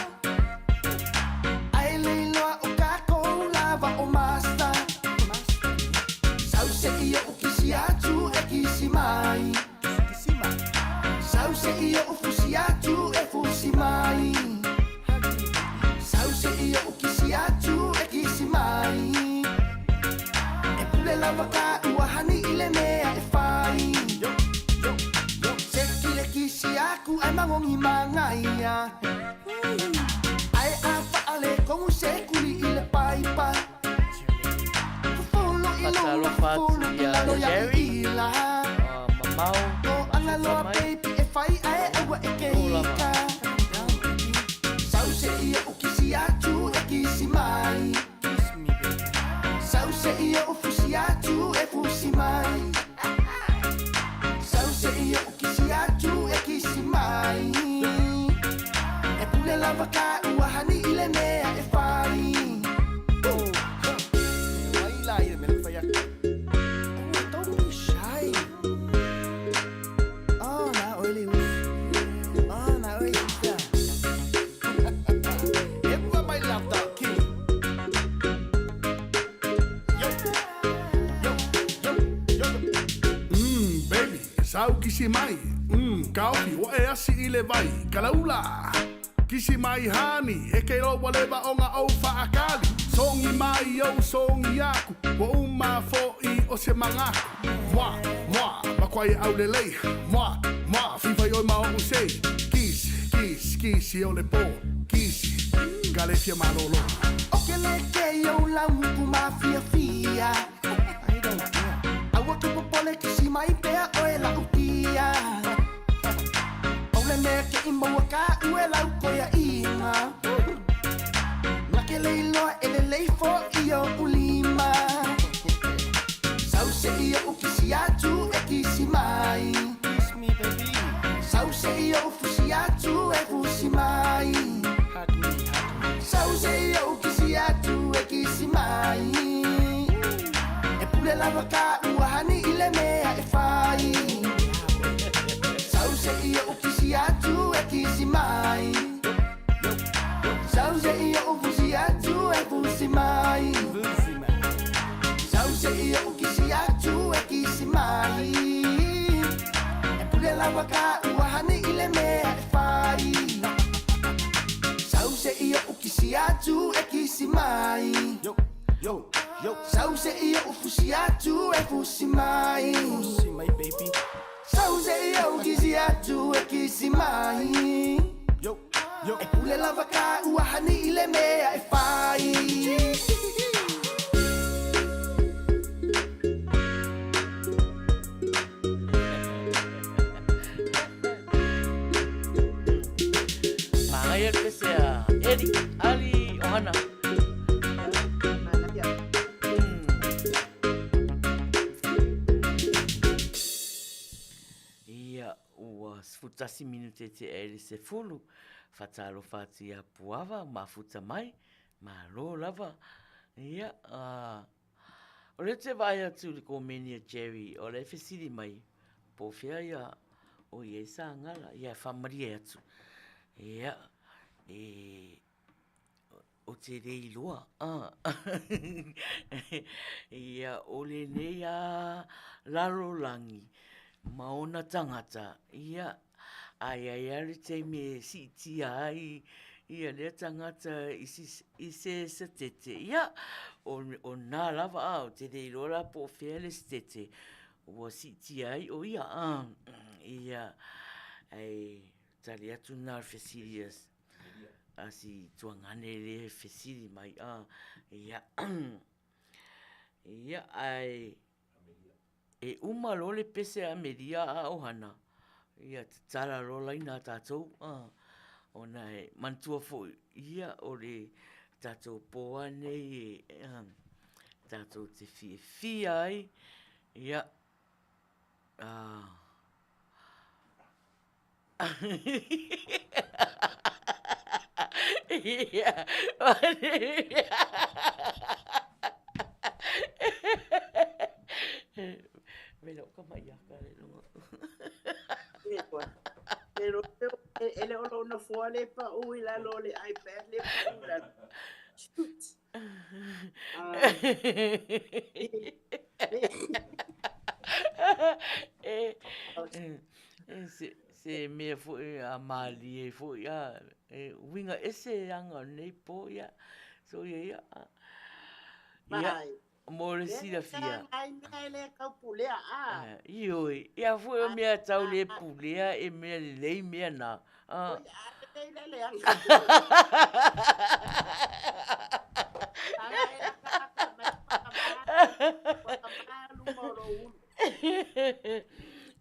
Ai le iloa o kākou lava o master. Sau se ia o kisi atu e kisi mai. Sau se ia o fusi atu e fusi mai. Sau se ia o kisi atu e kisi mai. E pule lava ka ua hani i le mea e fai. Se ki le kisi aku ai mangongi mangaia. Ai a faale kongu se kuli i le paipa. Fufulu i lunga, Faatalofa atu fufulu i ia lalo ia Jerry. i ila. Ah, mamao, O anga mafuta loa mai. baby e fai ae aua e O lava. keika. Sau se ia o kisi atu e kisi mai. Sau se ia o fusi atu e fusi mai. Sau se ia o kisi atu e kisi mai. E pule lava ka ua hani i le mea e fai. Oh, huh. Wai la i le mea le fai aku. Oh, don't be shy. Oh, na oe le usi. Oh, na oe usa. Epa mai love dog king. Yo, yo, yo, yo. Baby, sau kisi mai. Kaofi, ua e asi i le vai. Kalaula. Kisi mai hani, e ke loa leva o nga au faakali. Songi mai au songi aku, ua uma fo'i o se magaku. Mua, mua, makuai au lelei. Mua, mua, fifa i oi ma o'u sei. Kisi, kisi, kisi o le po. Kisi, ka le fia malolo. O ke le ke yo lau muku mafiafia. I don't care. Aua ke popole kisi mai pea oe lau tia. O le mea ke i maua ka ue lau koia inga. Na ke le iloa e le leifo i o ulima. Sau se ia o kisi atu e kisi mai. Kiss me baby. Sau se ia o fusi atu e fusi mai. Hug me, hug me. Sau se ia o kisi atu e kisi mai. E pule lava ka ua hani i le mea e fai. Sau se ia o kisi atu e kisi mai. Sau se ia o fusi atu e fusi mai. Fusi mai. Sau se ia o kisi atu e kisi mai. E pule lava ka ua hani i le mea e fai. Sau se ia o kisi atu e kisi mai. Yo, yo, yo. Sau se ia o fusi atu e fusi mai. Fusi mai baby. Sau se ia o kisi atu e kisi mai. Yo, yo. E pule lava ka ua hani i le mea e fai. Aia le pese a Eli, Ali Ohana. Ia, ua 11 minute tea i le 10, faatalofa atu ia Puava, mafuta mai, malo lava. Ia, o lea ou te vaai atu i le komeni a Jerry, o la e fesili mai, po o fea ia o i ai Sagala, ia e faamalie atu, ia, e ou te le iloa, ia, o lenei lava lalolagi ma ona tagata, ia, a i ai lava le taimi e siitia ai ia lea tagata i se setete, ia, o lena lava, ou te le iloa la po o fea le setete ua siitia ai o ia, ia, ae tali atu lena o le fesili a si tuagane lea e fesili mai, ia, ia, ae e uma loa le pese a Amelia a o Hana, ia tatala loa laina a tatou, ona e manatua foi, ia, o le tatou po lava lenei e tatou te fiafia ai, ia, E le o lou nofoa lea e pau i lalo o le iPad lea e pau i lalo. Shoot. Se mea foi a malie foi a, e uiga ese aga o lenei po, ia, soia ia. Ia, mo le silafia. Ai mea e le tau pulea, a. Ioe, ia foi o mea tau le pulea e mea lelei mea na. Oi, a lelei le leaga. Aga e laka mai ua luma o lou ulu.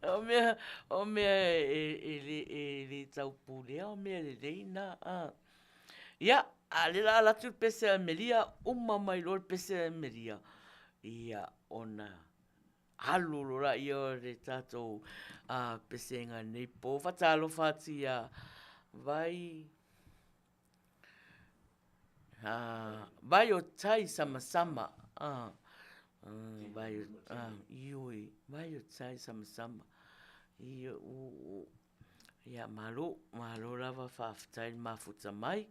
O mea, o mea e le tau pulea o mea lelei na. Ia, a o lea o le a alu atu le pese a Amelia, uma mai loa le pese a Amelia, ia, ona alu loa lea o le tatou pesega i lenei po. Faatalofa atu ia Vai, Vai o tai samasama, vai, ioe, vai o tai samasama. Ia, malo, malo lava, faafetai le mafuta mai.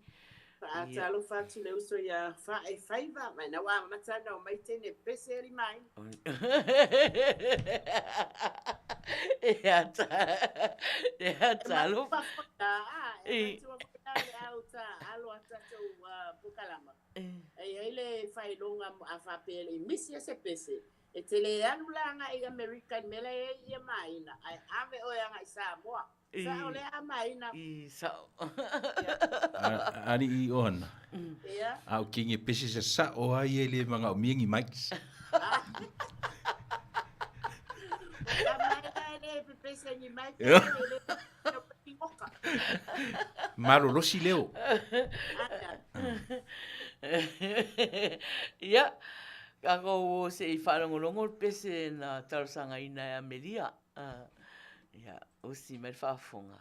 Faatalofa atu i le uso ia Faaefaiva, mai na ua amata ona omai teine pese alii ma aiga. Ia talofa. E matua foi la le au ta alo a tatou pokalama. E i ai le faailoga a faapea e le i misi se pese, e te le alu la agai i Amerika i le mea la e i ai ia maina, ae ave oe agai i Samoa. Sao lea a maina. I sao. Alii Ohana. Ia. A o kenge pese sa sao ai e le manaomia ni mics. A maina e le pepese ni mic. E le oka. Malolosi leo. Ia, tatou o se i faalogologo le pese na talosagaina e Amelia. Ia, usi mai le faafofoga.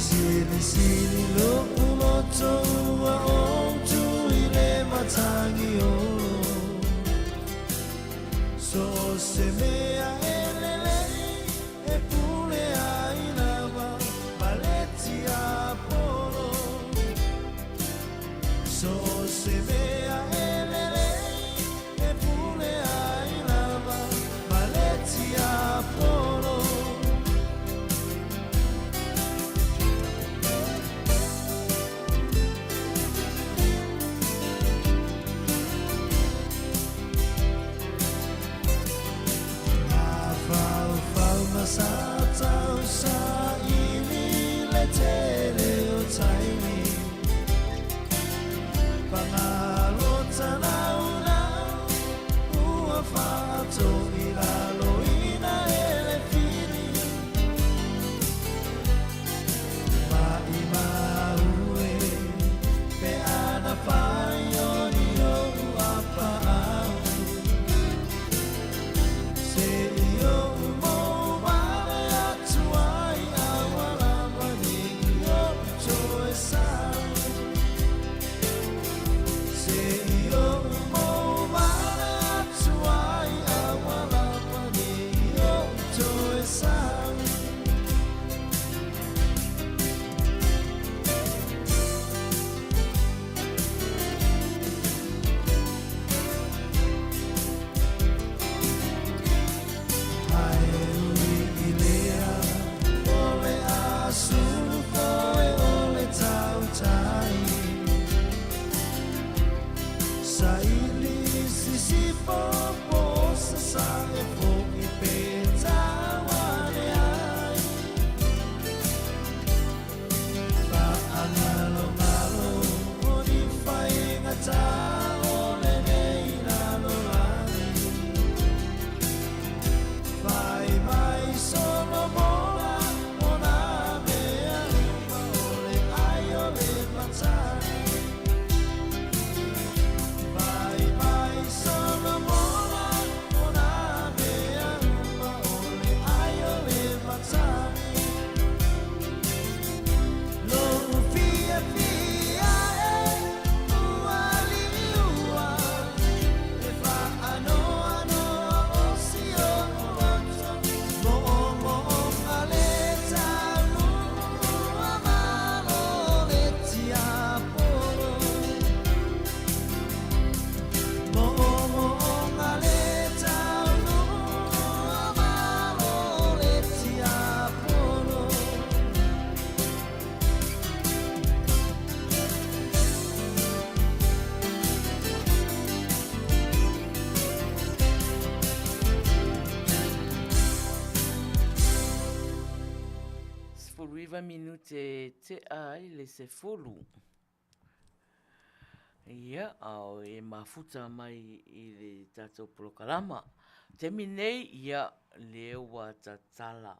Silisili lo'u loto ua ou tu i le matagi olo. So o se mea e lelei e pule ai lava ma le tiapolo. So o se mea e lelei e pule ai lava ma le tiapolo. Mafaufau ma sa tau saili le tele o taimi. Pagalo talaulau ua faatogi laloina e le fili. Maimau e pe ana fai o ni o'u a paau. Se i o'u mou vale atu ai a ua lava nei o'u toe sau. Se i o'u mou vale atu ai a ua lava nei o'u toe sau. Ae ui i lea o le a sulu foe o le tautai. Saili sisifo po o sasae fo'i pe tauane ai. Faagalogalo o ni faigata o lenei lalolagi. Fai mai Solomona o nā mea uma o le ai o le matagi. Fai mai Solomona o nā mea uma o le ai o le matagi. Lo'u fiafia e ua liua e faanoanoa o si o'u loto. Mo'omo'oga le taulua malo le tiapolo. Mo'omo'oga le taulua malo le tiapolo. 19 minute e tea ai le 10. Ia, a o e mafuta mai i le tatou polokalama. Taimi nei, ia, lea ua tatala,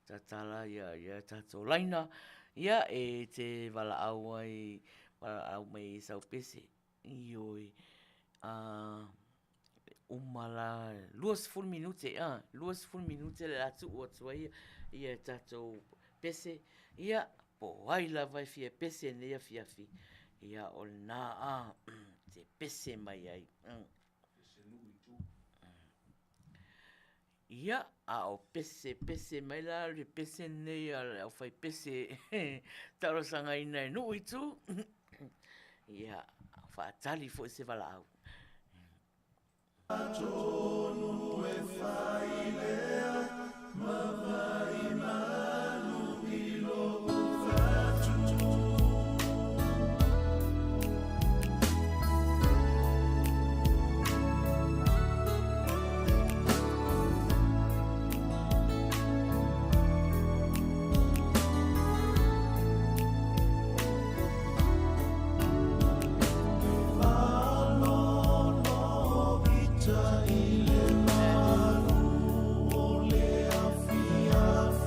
tatala ia, ia tatou laina, ia, e te valaau ai, valaau mai i sau pese. Ioe, a, uma la, 20 minute, a, 20 minute le a tuu atu ai ia tatou pese, ia, po o ai lava e fia pese i lenei afiafi, ia o lena a te pese mai ai. Ia, a o pese, pese mai la le pese lenei a le aufaipese talosagaina e Nuu i Tu, ia, faatali foi se valaau. Atonu e fai lea ma vaimalu i lou fatu. Faalolo ita i le malu o le afiafi.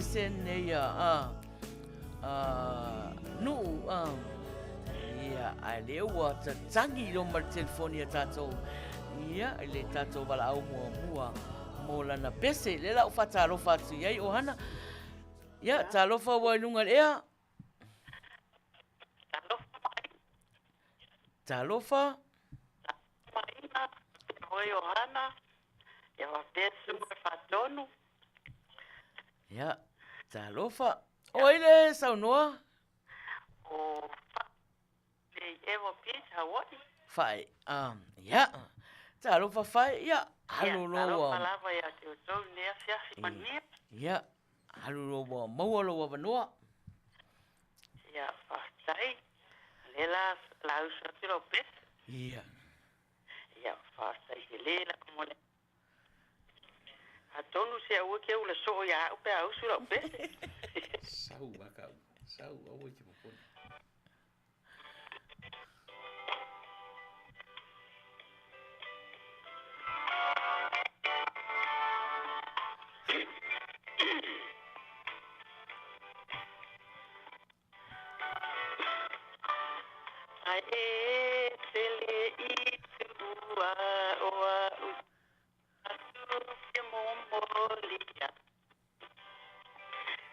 pese nei a, a, a Nuu, a, ia, ae lea ua tatagi i loma le telefoni a tatou, ia, i le tatou valaau muamua mo lana pese. Lea la ua faatalofa atu i ai, Ohana. Ia, talofa ua i luga i le ea. Talofa mai. Talofa. Maina, oe Ohana, ia faapea Susuga Faatonu. Ia, talofa. O ai le saunoa? O Fae Ewa Beach, Hawaii. Fae, ia, talofa Fae, ia, alu loa. Talofa lava ia te outou i lenei afiafi manuia. Ia, alu loa ua maua lou avanoa. Ia, faafetai. O lea la, la usu atu lau pese. Ia. Ia, faafetai tele lava mo le. Atonu se aua e te ula soo ia au pe a usu lau pese. Sau a kau. Sau, aua e te popole. Ae e tele i tuua o au atu ke momolia.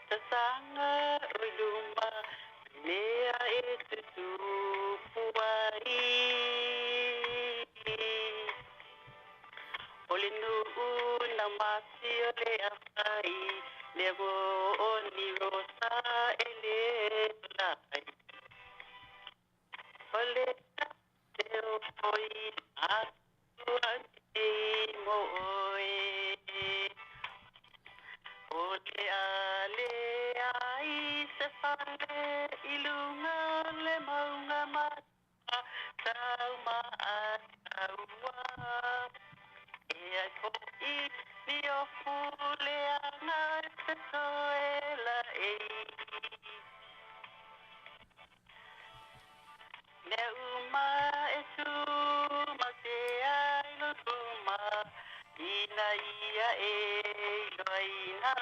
Tatanga o i luma mea e tutupu ai. O le nuu na mati o le afai, lea o ni rosa e le lai. O le te o foi atua nei mo oe. O le a le ai se fale i luga o le maunga ma tau ma a taua. E ai fo'i ni ofu leaga e fetoe la ei. Mea uma e tu mau te ai lo luma, ina ia e iloaina.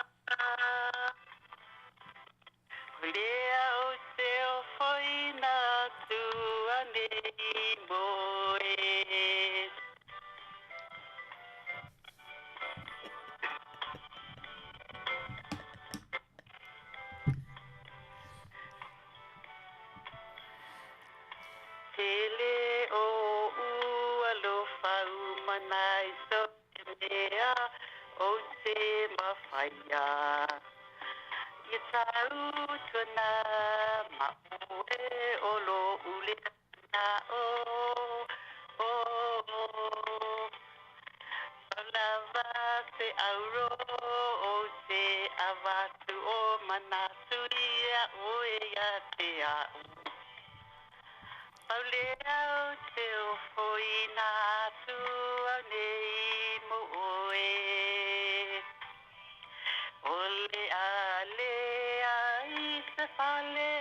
O lea ou te ofoina atu anei mo oe. Tele o ua alofa uma nai so te mea o te mafaia. Ia tautuana ma oe o lo'u lea mana'o. Oh, Pau lava se auro ou te avatu o manatu ia oe ia te a'u. Pau lea ou te ofoina atu au nei mo oe. O le a leai se fale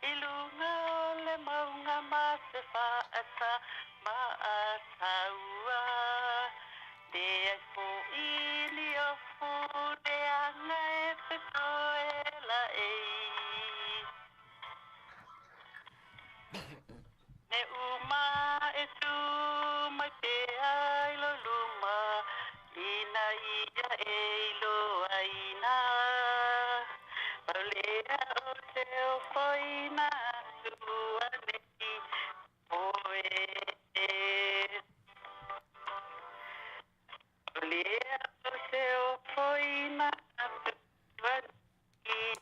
i luga o le mauga ma se faata ma ataua. Leai fo'i ni ofu leaga e fetoe laei. Mea uma e tu mai pea i lou luma, ina ia e iloaina. Pau lea ou te ofoina atu anei oe. Pau lea ou te ofoina atu anei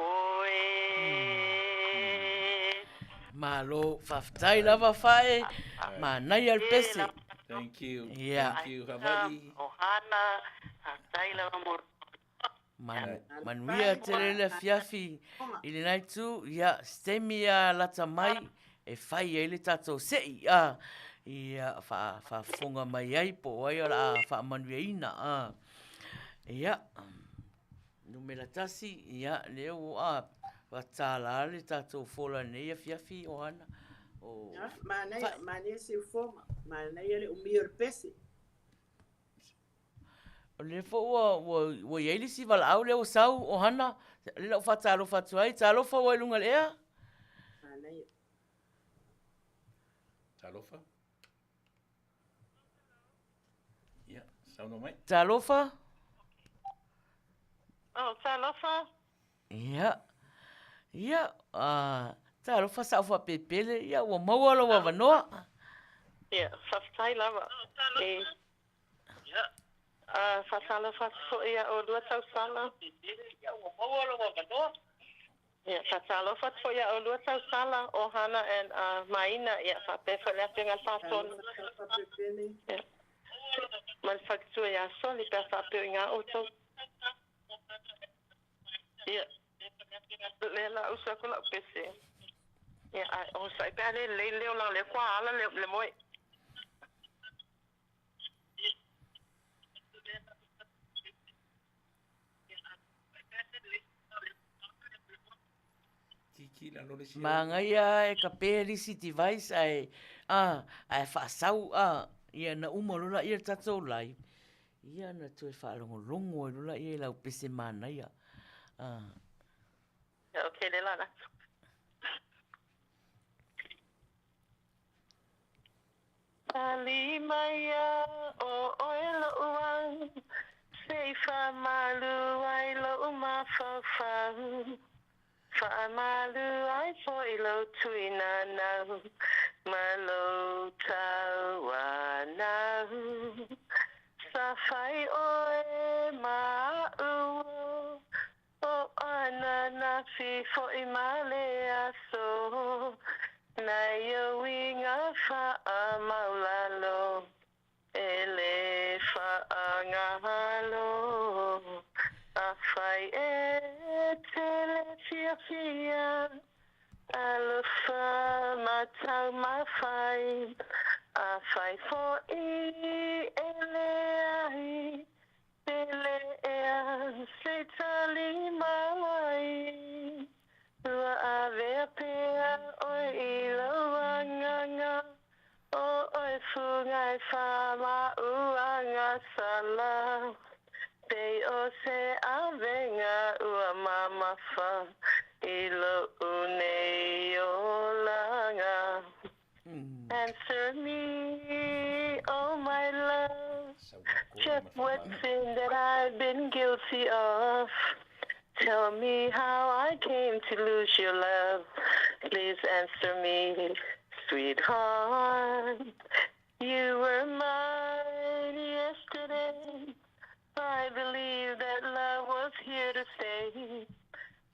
oe. Malo, faafetai lava Fae, manaia le pese. Thank you. Yeah. Thank you, Hawaii. Ohana, faafetai lava mo Manuia tele le afiafi i lenā itu, ia, se taimi a lata mai e fai ai le tatou se'i, a, ia, faafofoga mai ai po o ai o le a faamanuiaina, a. Ia, numera 1, ia, lea ua, a, tala le tatou fola i lenei afiafi, Ohana. O, Manaia, manaia siufoga, manaia le umia o le pese. O lea foi ua, ua, ua i ai le isi valaau lea ua sau, Ohana, lea la ua faatalofa atu ai. Talofa ua i luga i le ea. Talofa. Ia, saunoa mai. Talofa. Oh, talofa. Ia, ia, uh, talofa sa'u faapepele, ia ua maua lou avanoa. Ia, faafetai lava. E, uh, faatalofa atu foi ia oulua tausala. Ia, ua maua lou avanoa. Ia, faatalofa atu foi ia oulua tausala, Ohana and uh, Maina, ia, faapea foi le Afioga i le Faatonu. Ia, ma le faletua ia Soli pe a faapea o i ina outou. Ia, lea la usu atu lau pese. Ia, ae onosai pe a le lelei le leo leaga o lea ua ala le, le moe. Manaia e kape le isi device ae a ae faasau a ia na uma loa laia le tatou live ia ona toe faalogologo ai loa laia i lau pese manaia a. Ok lea la latu. Tali maia ʻo ʻoe loʻu au, Se i faamalu ai loʻu mafaufau, Faamalu ai foi lou tui nanau, Ma lou tauanau. Sa fai ʻoe ma aʻu O ananafi foi ma le aso, Nai ou uiga faamaulalo, E le faagalo. Afai e te le fiafia, Alofa ma taumafai, Afai foi e leai, Pele ea se tali mai, Ua avea pea ʻoe i lou agaga, ʻO ʻoe fuga e faamauagasala, Pei o se avega ua mamafa i loʻu nei olaga. Answer me, oh my love, Just what sin that I've been guilty of Tell me how I came to lose your love Please answer me, sweetheart You were mine yesterday I believe that love was here to stay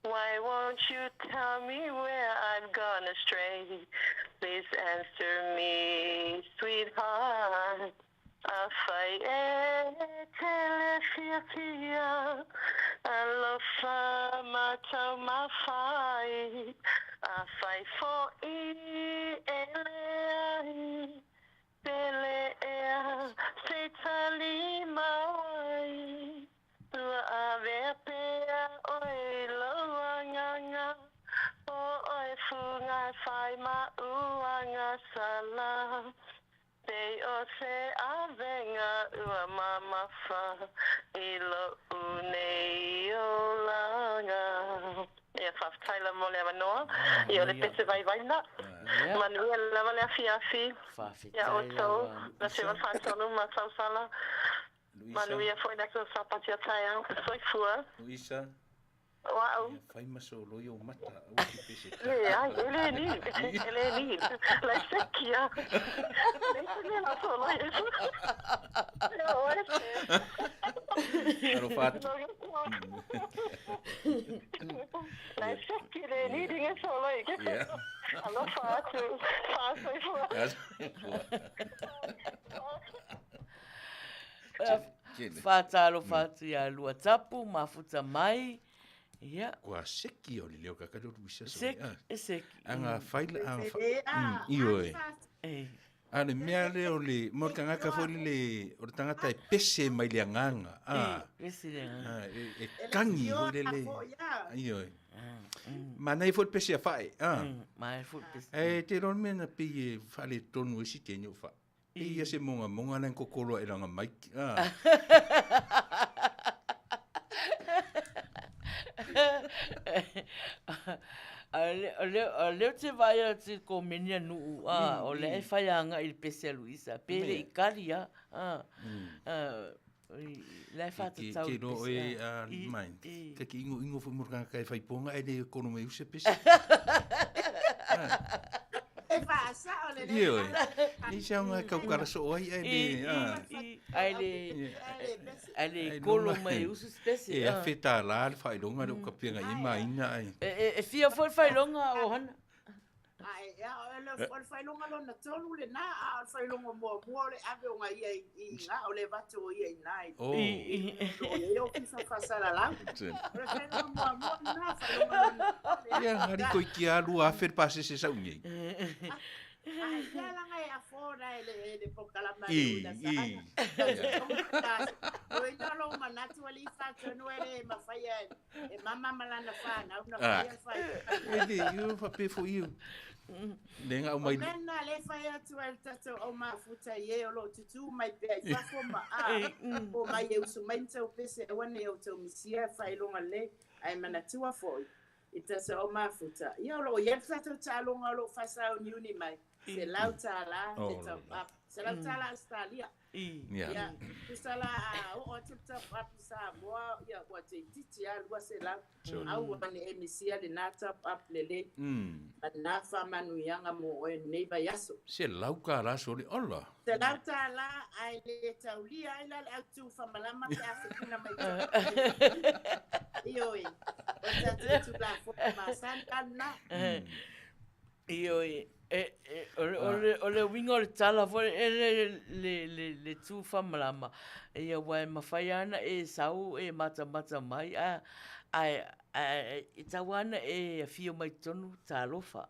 Why won't you tell me where I've gone astray? Please answer me, sweetheart. Afai e te le fiafia, Alofa ma taumafai, Afai foi e leai, Pele ea se tali mai. Ua avea pea ʻoe i lou agaga, ʻO ʻoe fuga e fai mauagasala, Pei o se avega ua mamafa i loʻu nei olaga. Ia, faafetai lava mo le avanoa. Ia, o le pese vaivai lena. Manuia lava le afiafi iā outou, na Seva Faatonu ma Tausala. Luisa. Manuia foi le aso Sapati o taeao. Soifua. Luisa. O au. Ia fai ma soloi ou mata, aua te pese ta. Leai, e le ni, e le ni. Lai seki a. Leai se mea la soloi e. Lea oe se. Alofa atu. Lai seki le ni dinga soloi. Yeah. Alofa atu. Faasoifua. Faasoifua. Faatalofa atu ia Luatapu, mafuta mai. Ia. Kua seki o le leo kakali o Luisa so. Seki, e seki. Anga faila anga fa. Ioe. A le mea lea o le, mo le tagata foi lele, o le tagata e pese mai le agaga. A, pese le agaga. E kagi foi lele. Ioe. Manaia foi le pese a Whae. Manaia foi le pese. E te iloa le mea na pei e faaletonu ai si teine o Whae. E ia se mogamoga lea na kokolo ae lana mic. Ah. A o lea ou te vaai atu i komeni a Nuu, a, o lea e fai agai i le pese a Luisa, pe le i kali lava, a, la e faatatau i le pese. Ke iloa oe a mai, ta te inoino foi mo le tagata e fai poga ae le kolo mai usa pese. E faasao lelei. Ioe. Nei se aoga e tautala soo ai ae le, a. Ae le, ae le kolo mai usu se pese. E $1000 le faailoga lea ua tapena i ai ma aiga ae. E fia foi le faailoga o Hana? O le faailoga lona tolu lena, a o le faailoga muamua o le ave o ia i ina, o le avatu o ia i ina i le ofisa faasalalau. O le faailoga muamua lena, faailoga lona tolu. Ia, ngari toeitiiti lava 2000 le pasese sau nei. Ai, ia laga e afford e le polokalame a le Uila Saga. O ina lou manatu alii faatonu e le mafai e mama ma lana fanau na faia le faaiuga. E le, ia faapea foi ia. Le na aumai. O mea na lea e fai atu ai le tatou au mafuta i e o lo o tutū mai pea i fafo ma a omai e usu mai ma tou pese aua ne i outou misia faailoga lelei ae manatua foi i tatou au mafuta ia o lo o i ai le tatou taaloga o lo o faasauniuni mai $100 le top up $100 Ausetalia. Ia, tusa la a oo atu le top up i Samoa, ia ua toeitiiti lava 200. Aua ne i e misia lena top up lelei ma lena faamanuiaga mo oe i lenei vaiaso. $100 sole, ola! $100 ae le taulia ai la le autu famalama pe a fetuga mai top up. Ioe, o le tatou Tulafono masani la lena. Ioe, o le uiga o le tala foi lele le tu faamalama, ia aua e mafai lava ona e sau e matamata mai ae e tatau lava ona e afio mai totonu, talofa.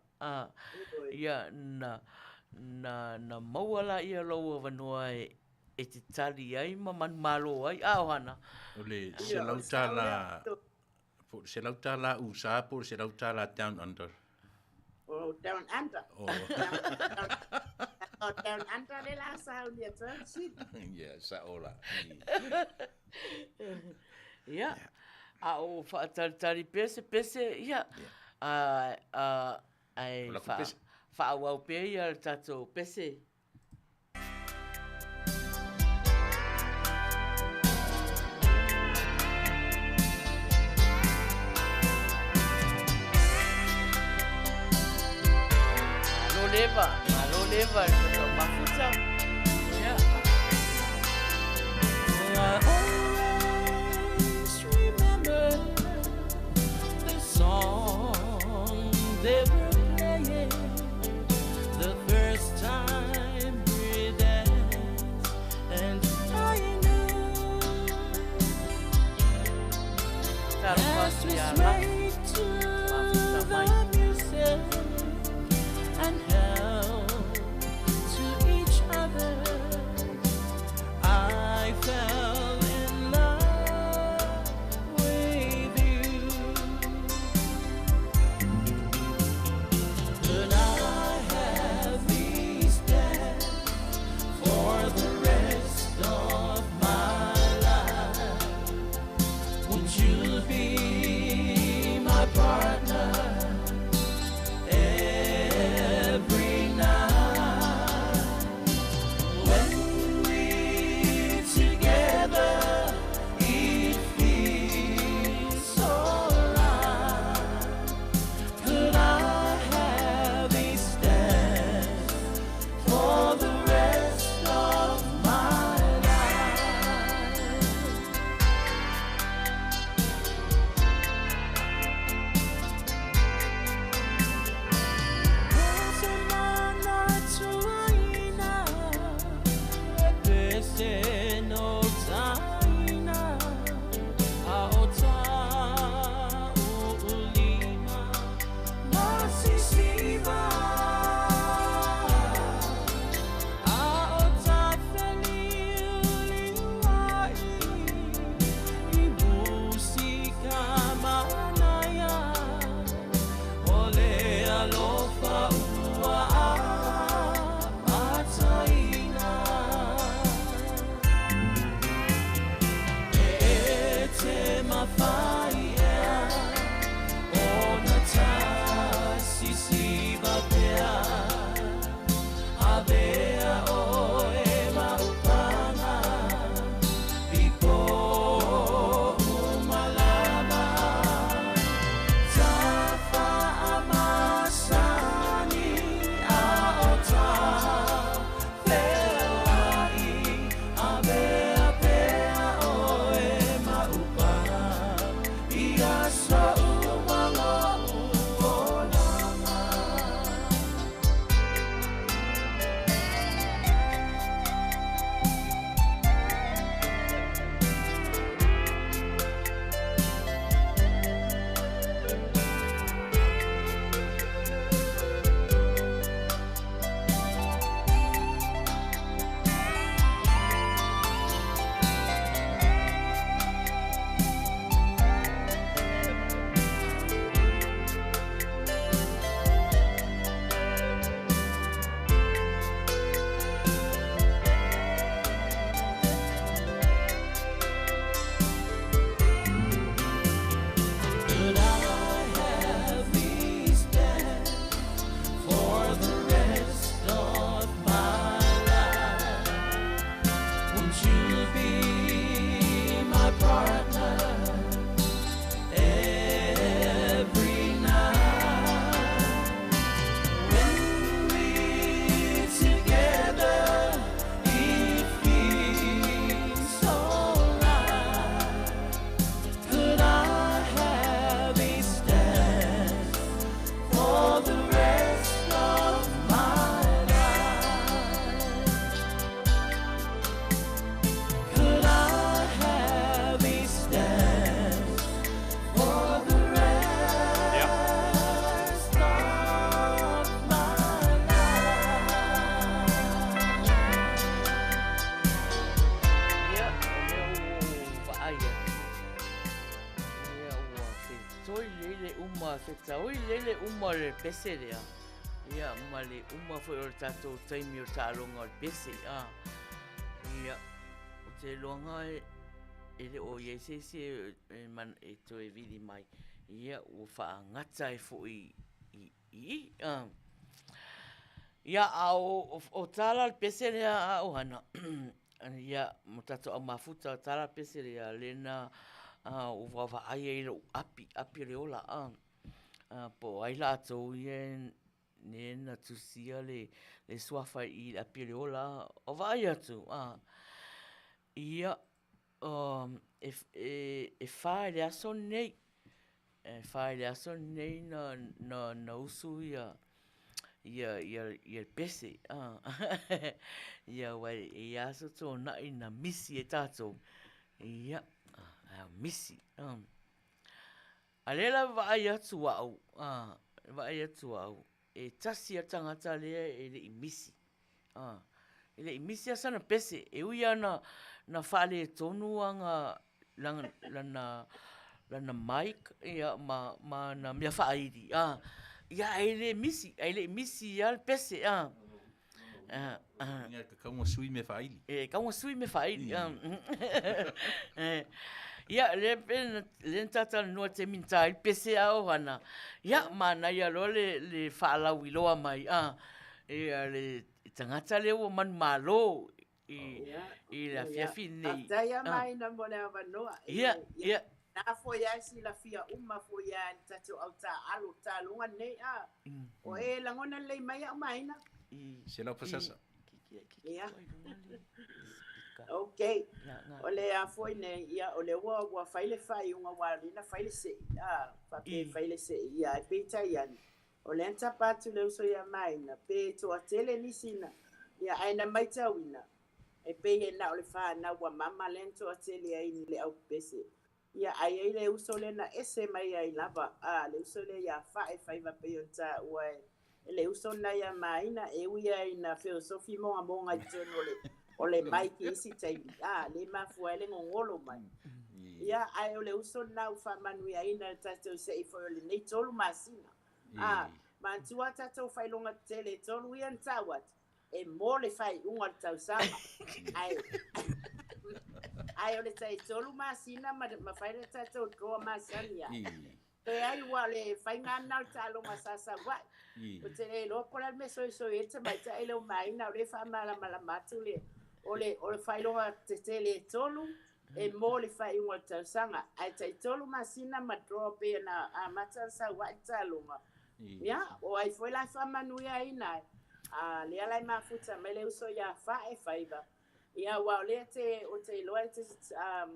Ia na maua lea o lou avanoa e te tali ai ma manumalo ai, a o Hana? O le $100 Po o le $100 USA po o le $100 Down Under? O Down Under. O Down Under le la sauni atu ai le sili. Ia, sao la. Ia, a o faatalitali pea se pese, ia, ae faaauau pea ia le tatou pese. Malo leva, malo leva le tatou mafuta. Ia. I always remember the song they were playing the first time we danced and I knew Talofa as atu we ia la. swayed to Mafuta mai. the music and held to each other I fell in love with you But I have these plans for the rest of my life. Would you be my partner every night? When we're together, it feels so right. Could I have a stand for the rest of my life? partner every night. When we're together, it feels so right. Could I have this dance for the rest of my life? Could I have this dance for the rest of my life? Ia, o lea ua ou vaai atu. Ia, ua fetoi lelei le uma, fetaui lelei le uma o le pese lea. Ia, ma le uma foi o le tatou taimi o le taaloga o le pese. A. Ia, ou te iloaga e, e le o i ai se isi e, e, man, e toe vili mai. Ia, ua faagata ai foi i i, i. A. Ia, a o, o, o tala le pese lea a Ohana, ia, mo tatou au mafuta, o tala le pese lea, lena ua vaavaai ai i lou api, api o le ola, a, po o ai latou ia ne na tusia le, le suafa i le api o le ola, o vaai atu, a, ia, e, e, e fa i le aso nei, e fa i le aso nei na, na, na usu ia, ia, ia, ia le pese, a, ia, ua e i aso tōnaʻi na misi e tātou, ia, a, misi, a. A lea la vaai atu au, a, vaai atu au, e tasi a tangata lea e le i misi. A, e le i misi a sana pese, e ui ana na faaletonu aga lana, lana, lana mic, ia, ma, ma na mea faaili, a, ia, e le misi, e le i misi a le pese, a. A, a. Ia, ka kaunga sui me whaili. E kaunga sui me whaili. Ia, le pe na, le na tātalanoa te minita ai pese a ohana. Ia, manaia loa le, le whaalauiloa mai. A, ia, le tangata lea ua manumalo i, i le afiafi nei. Faafetai a Maina mo le avanoa. Ia, ia. Na foi a e silafia uma foi a e le tatou au taaalo taaloga nei a. O e lagona lelei mai au Maina. 100%. Ia. Okay. O le a foi nei, ia, o le ua, ua fai le faaiuga ua lea na fai le sei, a, faapea e fai le sei, ia, ae peitai ane, o lea na tapa atu le uso ia Maina, pe toatele nisi na, ia, ae na maitauina, e pei e na o le fanau a mama lea na toatele ai i le aupese. Ia, ae i ai le uso lea na ese mai ai lava, a, le uso lea ia Fae Faiva pei ona taua e, e le uso lena ia Maina, e ui lava ina feosofi mogamoga i totonu o le, o le mic i isi taimi, a, lea e mafua ai le gogolo mai. Ia, ae o le uso lena ua faamanuiaina e le tatou se'i foi o lenei 3 masina. A, manatua a tatou faailoga tetele e 3 ia na tau atu, e mo le faaiuga o le tausaga. Ae, ae o le tai 3 masina ma, ma fai le tatou draw masani ai. Pe ai ua le faiga lena o le taaloga sa sau ai. Ou te le iloa po o le a le mea soisoi ai le tamaitai lea o Maina, o lea e faamalamalama atu le, o le, o le faailoga tetele e 3, e mo le faaiuga o le tausaga. Ae tai 3 masina ma draw pei ona amata ona sau ai le taaloga. Ia, o ai foi la e faamanuiaina ai. A lea la e mafuta mai le uso ia Fae Faiva. Ia, aua o lea te, ou te iloa e te, um,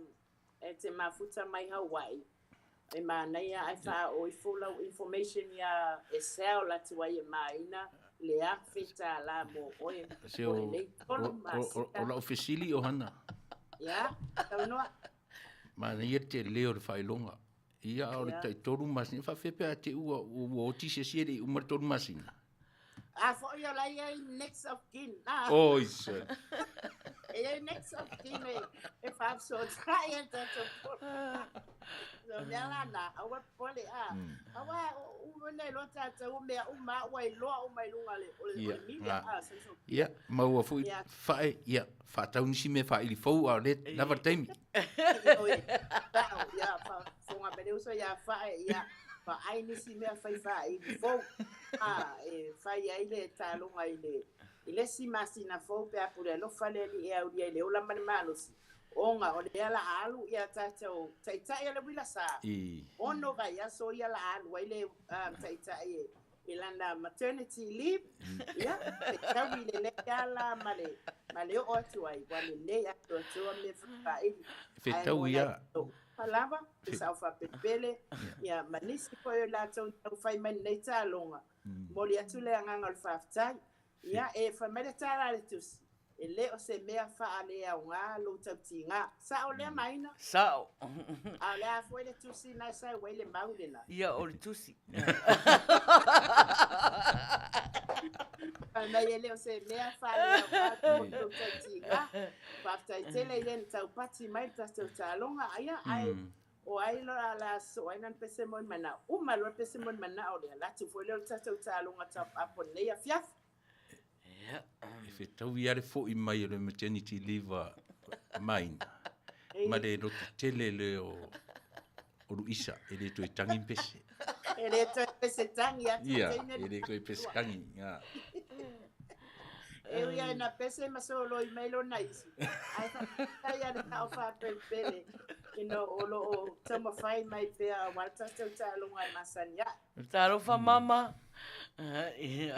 e te mafuta mai Hawaii. E manaia ae faaoo ifo lau information ia e sell atu ai e Maina le $1,000 mo oe Se mo o, lenei o, 3 o, o, masina. o lau fesili o hana. Ia, saunoa. Manaia te leo o le faailoga. Ia, a o le Ia. tai 3 masina, faafefea pe a te ua, ua oti se isi e le i uma le 3 masina. A foi o la e i ai next of kin. Ah. Oi, se. E i ai next of kin e, e faafesootai ai le tatou pole. So, mea la na, aua popole, a. Aua, o na iloa tatou o mea uma ua iloa uma i luga o le, o le, o le media, a, social Ia, ma ua foi Ia. fae, ia, faatau nisi mea faaili fou, a o lea lava le taimi. Oi, sao, ia, faafofoga mai le uso ia Fae, ia, vaai nisi mea fai faaili fou, a, e fai ai le taaloga i le, i le isi masina fou pe a pule alofa le Alii e aulia i le ola ma le malosi. Ona o lea la a alu ia tatou taitai o le uila sa. Ono vaiaso ia la a alu ai le taitai e i lana maternity leave. Ia, fetaui lelei lava la ma le ma le oo atu ai, ua lelei atoatoa mea faaili. Fetaui lava. Lava, le sao faapelepele, ia ma nisi foi o i latou na taumafai mai i lenei taaloga, momoli atu le agaga o le faafetai. Ia, e fai mai le tala a le Tusi, E le o se mea faaleaoga lou tautiga. Sao lea Maina? Sao. A o le a foi le tusi na e sau ai le mau lena? Ia, o le tusi. Fai mai e le o se mea faaleaoga lou tautiga. Faafetai tele i le na taupati mai le tatou taaloga. Ia, ae o ai la la sosoo ai lana pese moemanao. Uma loa le pese moemanao lea, alu atu foi lea o le tatou taaloga top up o lenei afiafi. E fetaui lava le foi mai o le maternity leave a Maina ma le loto tele lea o Luisa, e le toe tagi ni pese. E le toe pese tagi atu. Ia, e le toe pese tagi. E ui lava ina pese ma soloi mai lona isu, ae faafetai lava i le tao faapelepele ina o lo o taumafai mai pea aua le tatou taaloga e masani ai. Talofa mama.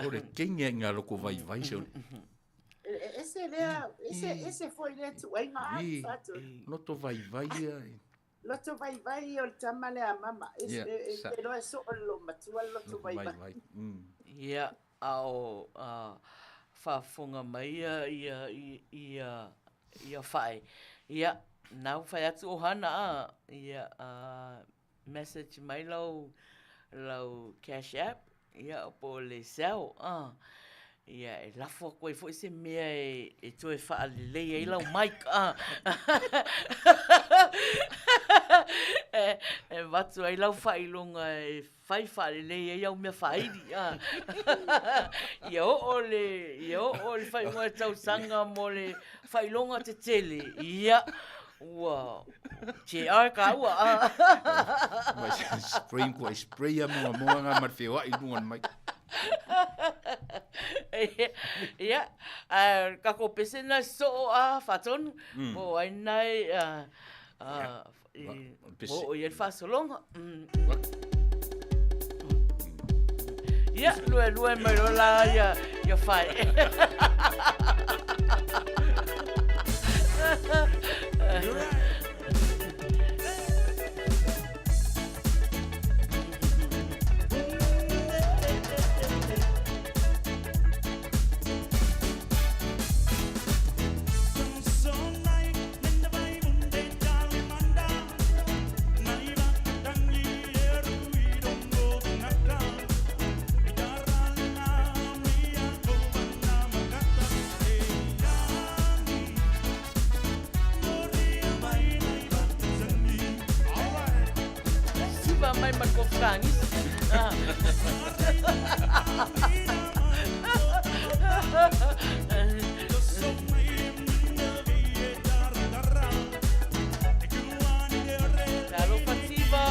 O le kenge i ngā loko vaivai se o le. Ese lea, ese, ese foi lea tuuaiga a whatu. Loto vaivai ia. Loto vaivai o le tama lea a mama. Ese, e loa e soo le loo matua le loto vaivai. Ia, a o faafofoga mai ia, ia, ia, ia whae. Ia, nau whai atu ohana a, ia, a, Message mai lau lau cash app ia po o le Zelle a ia e lafo atu ai foi se mea e toe faalelei ai lau mic a e avatu ai lau faailoga e fai faalelei ai au mea faaili a ia oo le ia oo le faaiuga o le tausaga mo le faailoga tetele ia Ua JR kāua a. Mai spray ko ai spray a moa moa ngā mar wheoa i runga mai. Ia, ka ko pese na soo a whatonu, po ai nai o i el whasolonga. Ia, lue lue mai loa la ia, ia whae. Siva mai ma ko whakaangisa. Talofa Tiva.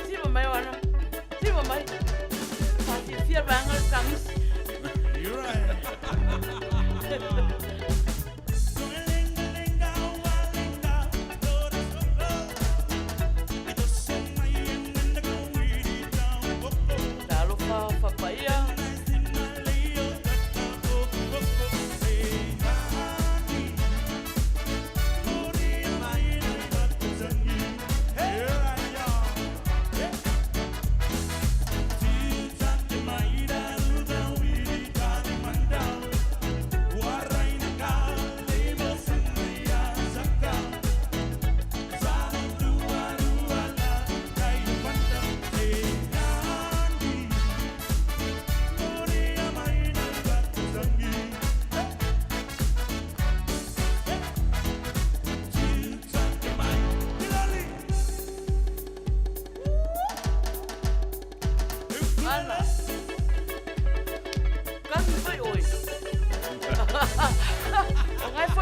Tiva mai oana. Tiva mai. Whaafiafia vaega le tagisi. Talofa whapaia.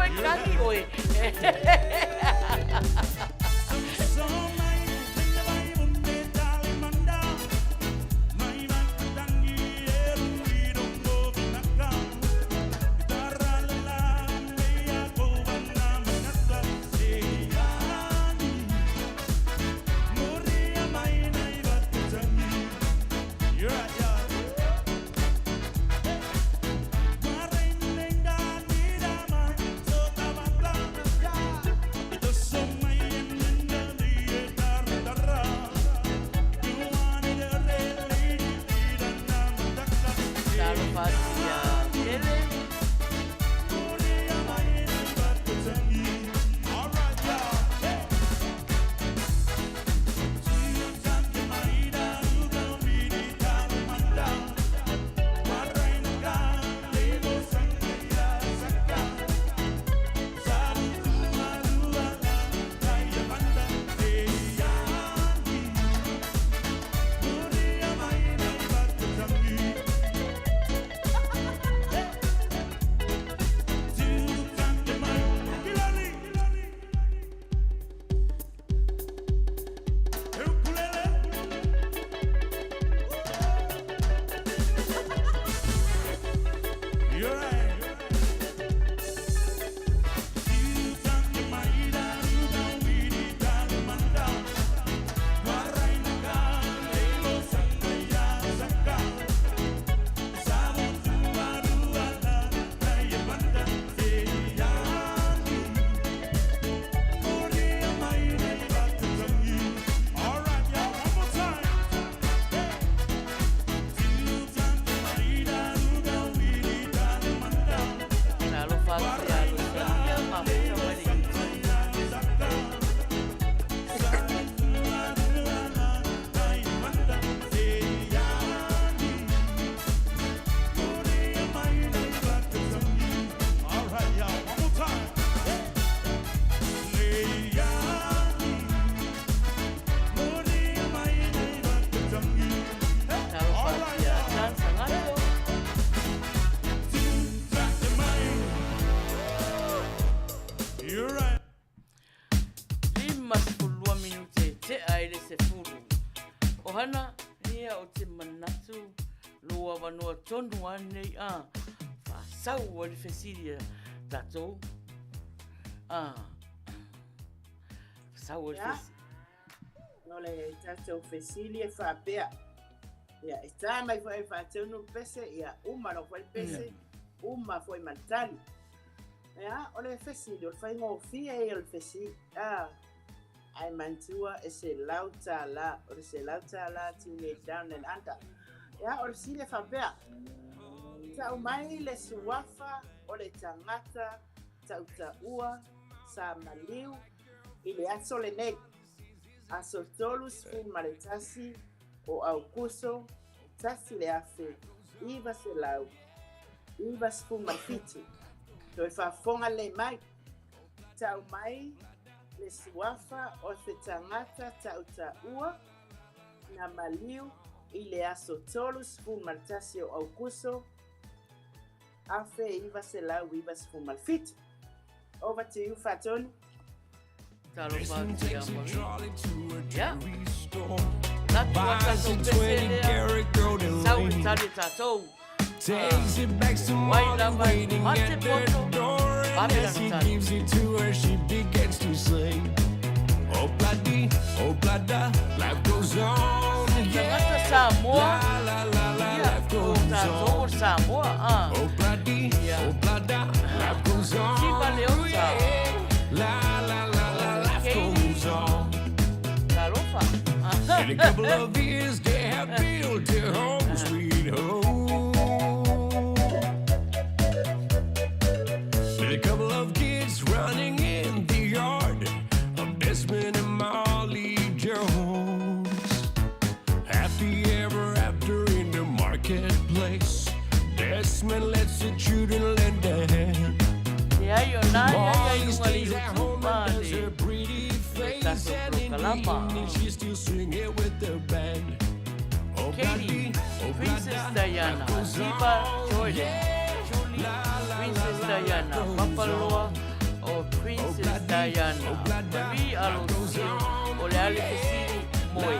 e kagi oe. Talofa atu iā Pele. Talofa atu iā Lusalia, mafuta mai le Italy. Talofa atu iā John Sangato. 52 minute e tea ai le sefulu. Ohana, ia o te manatu lou avanoa tonu a nei a faasau ai le fesili a tatou. A faasau ai le Ia, fesili. o le tatou fesili e faapea, ia, e tā mai foi e faatonu le pese, ia, uma loa foi le pese, uma foi ma le tali. Ia, o le fesili, o le faigofie ia o le fesili, a, ae manatua e $100, o le $100 tune down and under. Ia, o le fesili e faapea, tau mai le suafa o le tagata tautaua sa maliu i le aso lenei, aso 31 o Aukuso 1997. Toe faafofoga lelei mai, tau mai le suafa o se tagata tautaua na maliu i le aso 31 o Aukuso 1997. Over to you, Faatonu. Talofa atu ia Marie. Ia. Latu a tatou pese lea. Sau e tali e tatou. Wai lava e mate poto. Vave lana tali. Tagata Samoa, ia, o tatou o Samoa, a. Ia. Siva Leota. O Katie. Talofa. Leai o na ia ia i luga i le YouTube ma le le tatou polokalama. Katie, Princess Diana, Siva Jordan, Julie, Princess Diana, Papaloa, Diana, Marie Alosio, o le a le fesili, moe.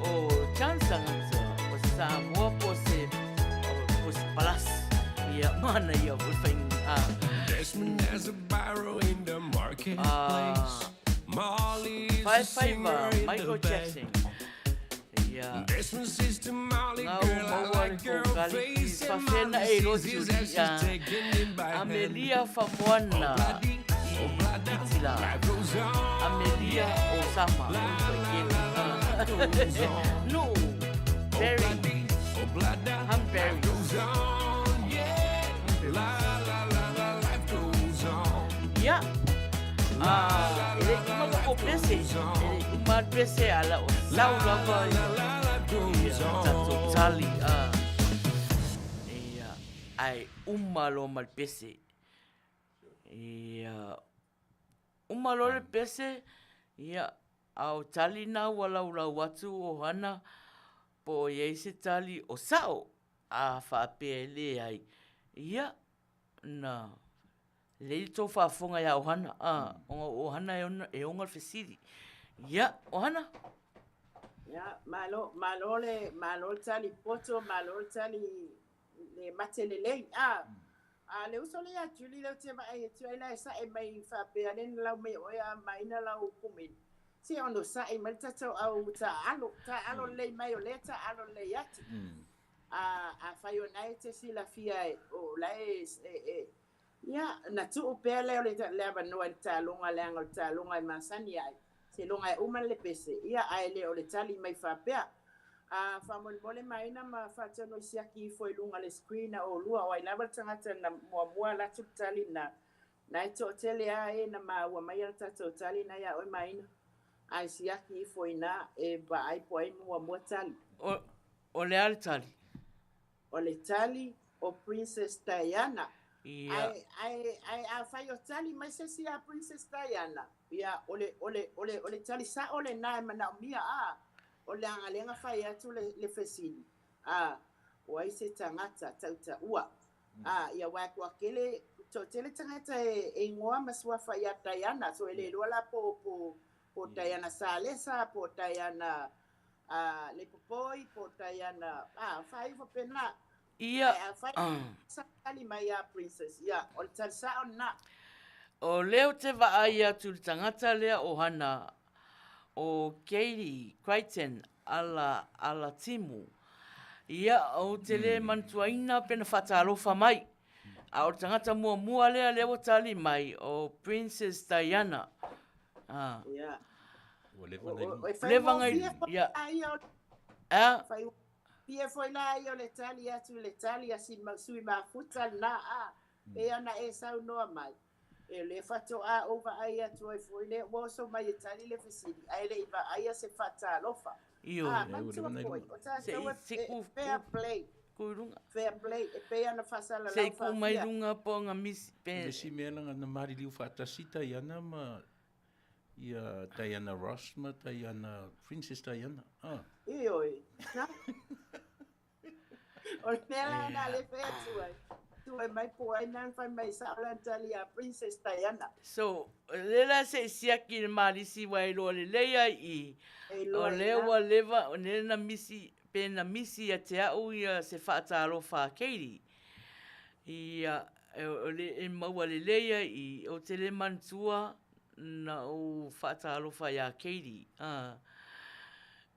O Chance Tagata, o se Samoa po o se, po o se Palasi. Ia, manaia foi le faiga. Desmond has a biro in the marketplace. Molly's a singer Faefaiva, in the Michael band. Jackson. Ia. Desmond says to Molly, Ngau girl, I maua like le your fokali face. And fafena Molly e lo sees tuli as she's taking him by hand. Amelia Famoana Obladi, i oblada, Kitila life goes on. Amelia Osama La, la, la, la, life goes on. No Barry Obladi, oblada, Humpberry. life goes on. Yeah. La, la, la, la, life goes on. Ia Ah, e le uma ka ko pese e le uma pese ala o sau lava La, la, life goes ia on. tatou tali ah ia ai uma loa ma le pese ia uma loa le pese ia a o tali na ua laulau atu o hana po o i ai se tali o sa'o a faapea e leai ia na Lelei le tou faafofoga ia Ohana, a, ona o Ohana e ona, e ona le fesili. Ia, Ohana? Ia, malo, malo le, malo le tali poto, malo le tali le mate lelei. A, a le uso lea ia Julie lea ou te vaai atu ai la e sae mai faapea lea na lau mai e oe a maina lau komeni. Se ono sae mai le tatou au taaalo, taaalo lelei mai o lea taaalo lelei atu. A, afai o na e te silafia e, o la e, e, e, ia, na tuu pea lea o le, le avanoa i le taaloga leaga o le taaloga e masani ai, seiloga e uma le pese, ia, ae le o le tali mai faapea. A, faamolemole Maina ma faatonu e siaki ifo i luga le screen a oulua, o ai lava le tagata na muamua alu atu le tali na, na e toatele a e na maua maia le tatou tali na ia oe Maina. Ae siaki ifo ina e vaai po o ai muamua tali. O, o le a le tali? O le tali o Princess Diana. Ia. Ae, ae, ae afai o tali mai se isi ia Princess Diana, ia, o le, o le, o le, o le tali sa'o lena e manaomia, a, o le aga lea na fai atu le, le fesili, a, o ai se tagata tautaua, a, ia aua e toatele, toatele tagata e, e igoa ma suafa ia Diana, so e le iloa la po, po, po o Diana Salesa, po o Diana, a, Leipopoi, po o Diana, a, faaiu faapena. Ia. Ae afai sa tali mai ia Princess, ia, o le tali sa'o lena. O lea ou te vaai atu i le tagata lea o hana o Katie Crichton ala ala timu. Ia, ou te le manatuaina pena faatalofa mai. A o le tagata muamua lea lea ua tali mai o Princess Diana. Ah. Ia. Ua leva na i luga. E Leva na i, faigofie foi ia. la ia o le, A? faigofie foi la ia o le tali atu i le tali a si sui mafuta lena, a, pei ona e saunoa mai, e le faatoa ou vaai atu ai foi lea, ua oso mai e tali le fesili, ae le i vaaia se faatalofa. Ioe. A, manatua foi, o Se tatou i, e, se e ku, fair ku, play, ku i luga. fair play, e pei ona Se faasalalau i ku mai faafia. luga po o misi, pe, Le isi mea leaga na maliliu faatasi Diana ma ia Diana Ross ma Diana, Princess Diana. Ah. Ioe. Na. O le mea la lena lea e fai atu ai. Tuai mai po o ai na fai mai sao lana tali ia Princess Diana. So, lea la se i siaki i le malisi ua e iloa lelei ai i, E o iloa lea ina. ua leva, o lea na misi, pe na misi ia te a'u ia se faatalofa a Katie. Ia, o le e maua lelei ai i, ou te le manatua na ou faatalofa iā Katie, ā.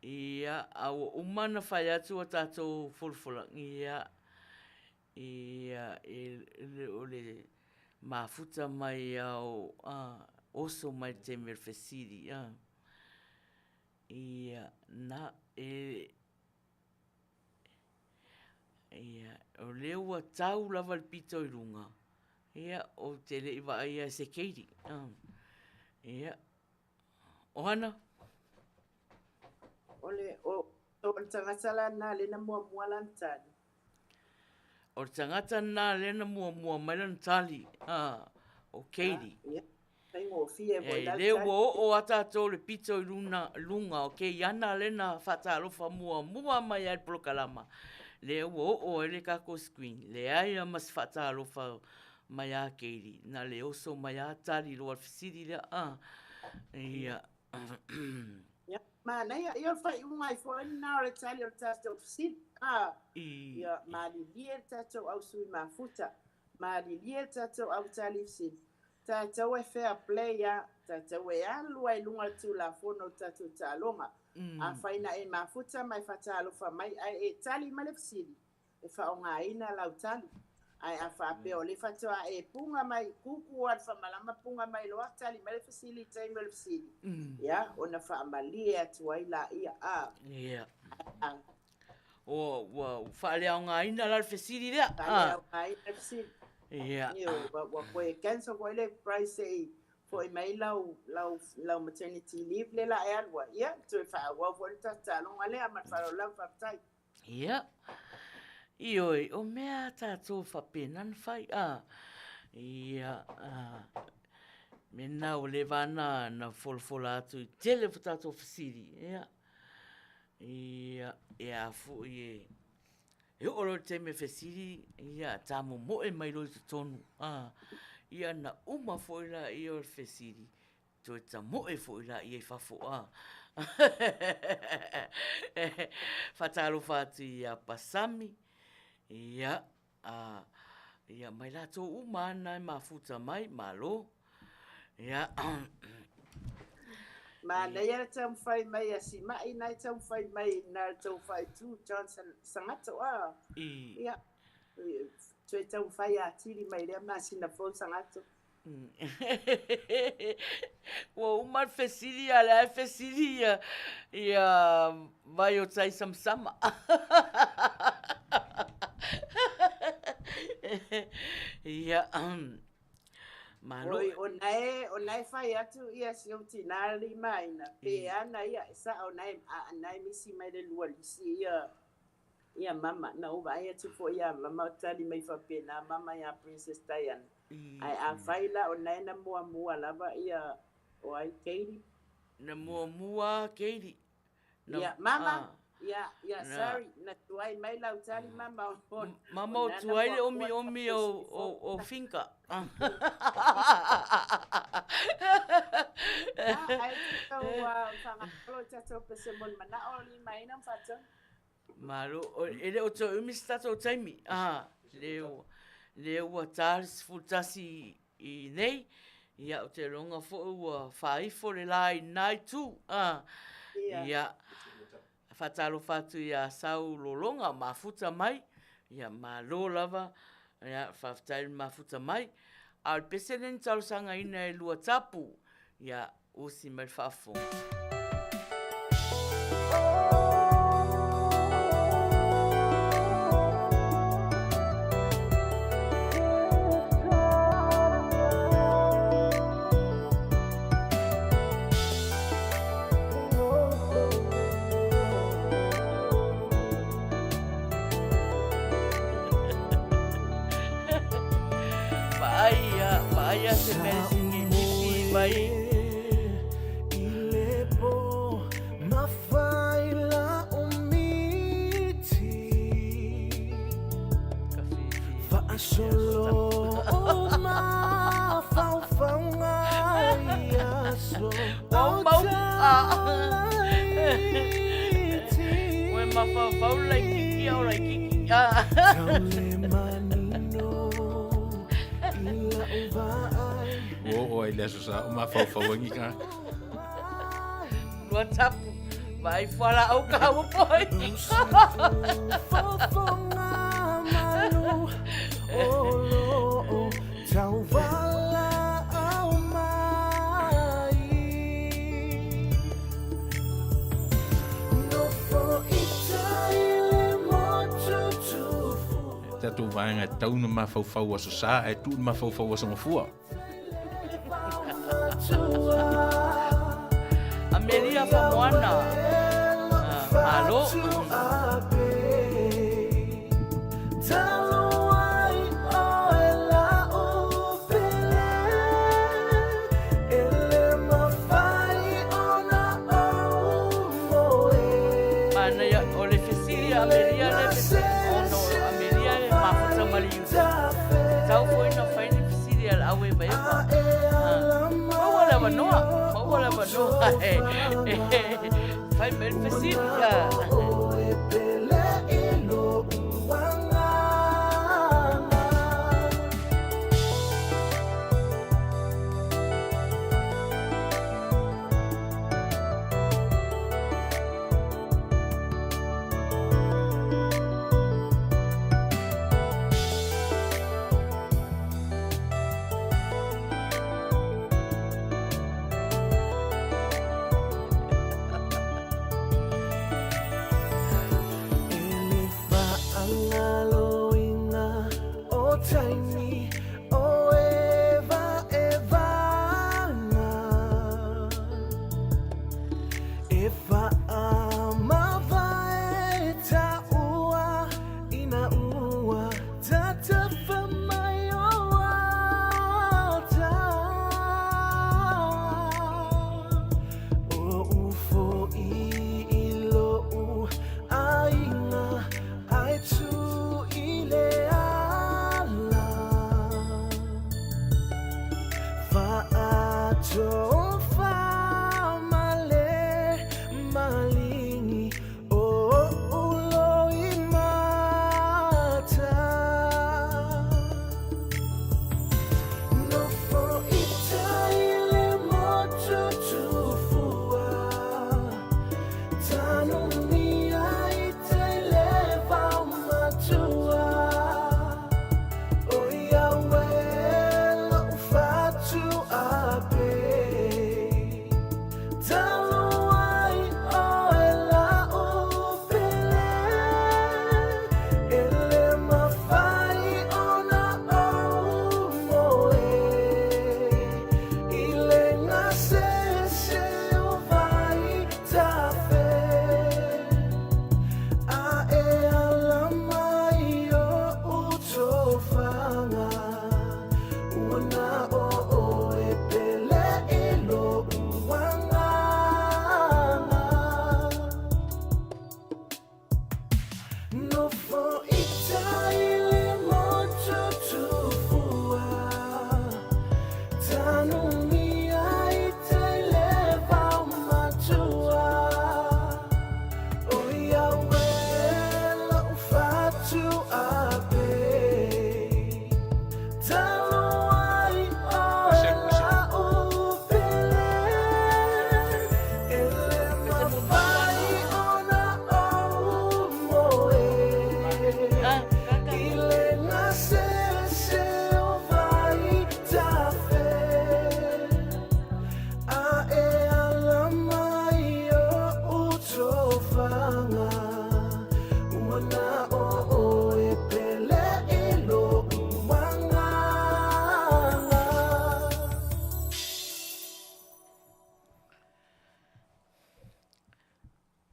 Ia, a ua uma ona fai atu a tatou folafola, ia, ia, e le o le mafuta mai a o, ā, oso mai le taimi o le fesili, ā. Ia, na, e, Ia, o lea ua tau lava le pito i luga, ia, ou te le i vaaia e se keiri. Ia, Ohana? O le, o, o le tagata la lena lea na muamua lana tali. O le tagata lena lea na muamua mai lana tali, a, o Katie. Ia, faigofie foi E la le lea tali. ua oo a tatou le pito i luna, luga o kei ana lea na faatalofa muamua mai ai i le polokalama. Lea ua oo ai le tatou screen, leai lava ma se faatalofa mai a Katie, na le oso mai a tali loa le fesili lea. Ah, ia. Ia, manaia, ia o le faaiuga ai foi lena o le tali o le tatou fesili. Ah, ia, malilie le tatou au sui mafuta, malilie le tatou au tali fesili. Tatou e fair play a, tatou e alu a i luga o le Tulafono o le tatou taaloga. Afai na e mafuta ma e faatalofa mai ae e tali mai le fesili, e faaaogaina lau tali. Ae a faapea o lea faatoa e puga mai, kuku lava i le faamalama puga mai loa tali mai le fesili i le taimi o le fesili, ia, ona faamalie atu ai laia, a. Ia. Ua faaleaogaina la le fesili lea. Faaleaogaina le fesili. Ia. Ua toe cancel foi le prize se i foi mai lau, lau, lau maternity leave lea la e alu ai. Ia, toe faaauau foi le tatou taaloga lea ma le faaaloalo lava, faafetai. Ia. Ioe, o mea a tatou faapena ona fai, a. Ia, a, mena ua leva lava na folafola atu i tele o tatou fesili, ia. Ia, e a foi e, e oo loa i le taimi e fesili, ia tamomoe mai loa i totonu, a, ia na uma foi laia o le fesili, toe tamoe foi laia i fafo, a. Faatalofa atu ia Pasami, ia, a, ia ma i latou uma lava na e mafuta mai, malo. Ia. Manaia le taumafai mai a Sima'i na e taumafai mai na le tou faaitu Johnson Sagato a. Ia, toe taumafai atili mai lea masina fou Sagato. Ua uma le fesili a lea e fesili ia, ia vai o tai samasama. Ia, malo. Oi, o na e, o na e fai atu ia si ou tina limaina, pe ana ia, e sao na e, a, na e misi mai le lua lisi ia, ia mama. Na ou vaai atu foi ia mama o tali mai faapena mama ia Princess Diana. Ae afai la o na e na muamua lava ia, o ai, Katie? Na muamua Katie. Na, ia, mama, ia, ia, sorry, na tuai mai lau tali mama. O, mama o tuai le omiomi o finka. Ai tatou faagasolo i tatou pese mo le manao limaina ma faatonu. Malo, e le o toe umi se tatou taimi, a, lea ua ta le 11 i nei, ia, ou te iloga foi ua faaifo le la i lena itu, a, ia, faatalofa atu ia Sau Lologa o mafuta mai, ia, malo lava, ia, faafetai le mafuta mai. A o le pese lenei na talosagaina e Luatapu, ia, Usi mai le faafofoga. Vaaia, vaaia se mea sigi misi mai. Mau mau. Ua mafaufau laititi au laititi. Ua oo ai i le aso sa o mafaufau ai ni tagata. Lua tapu, vaai fualaau kaua poi. Tatou vaega e tatau ona mafaufau aso sa ae tuu le mafaufau aso gafua. Amelia Famoana. Malo. Manaia, o le fesili a Amelia le fesili. Maua, maua le avanoa e fai mai le fesili.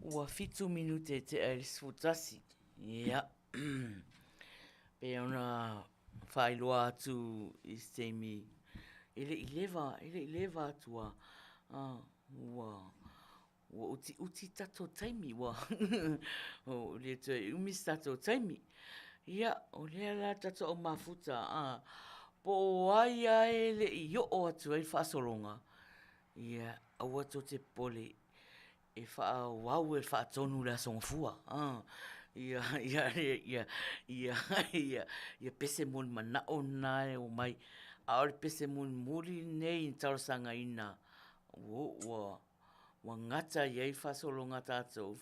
Ua fitu minute e tea i le 11. Ia. Pei ona faailoa atu i se taimi e le i leva, e le i leva atu a, ua Ua utiuti tatou taimi, ua le toe umi se tatou taimi. Ia, o lea la tatou au mafuta, a, po o ai lava e le i oo atu ai le faasologa, ia, aua tou te popole, e faaauau e le faatonu i le Aso Gafua, a, ia, ia, ia, ia, ia, ia pese moni manao lena e omai. A o le pese mulimuli lenei na talosagaina, ua, Ua gata i ai faasologa a tatou.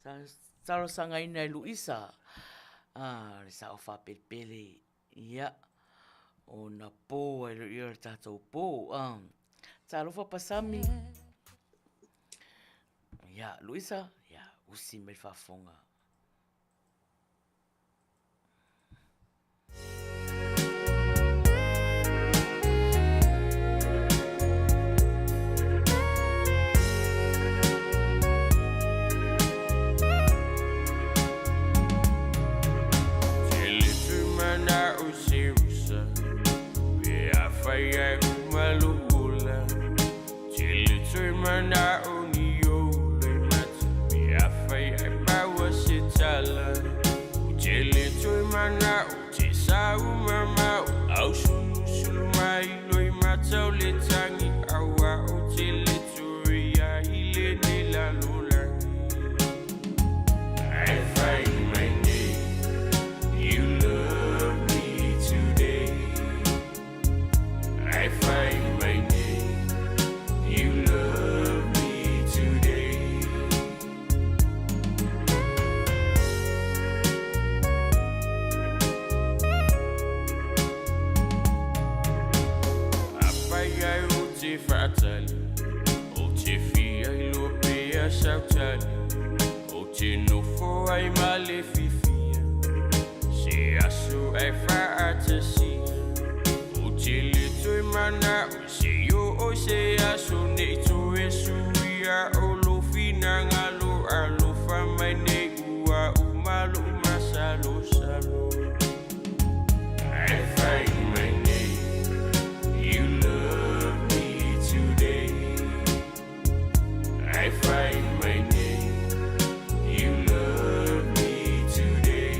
Sa talosagaina e Luisa le sao faapelepele, ia, ona po ai lea o le tatou po. Talofa Pasami. Ia, Luisa, ia, usi mai le faafofoga. tali Ou te fia iloa pea sau tali Ou te nofo ai ma le fiafia Se aso e faatasia Ou te le toe mana'o se i oo i se aso Nei toe suia o lou finagalo Alofa mai nei ua uma lo'u masalosalo I find my name You love me today I find my name You love me today.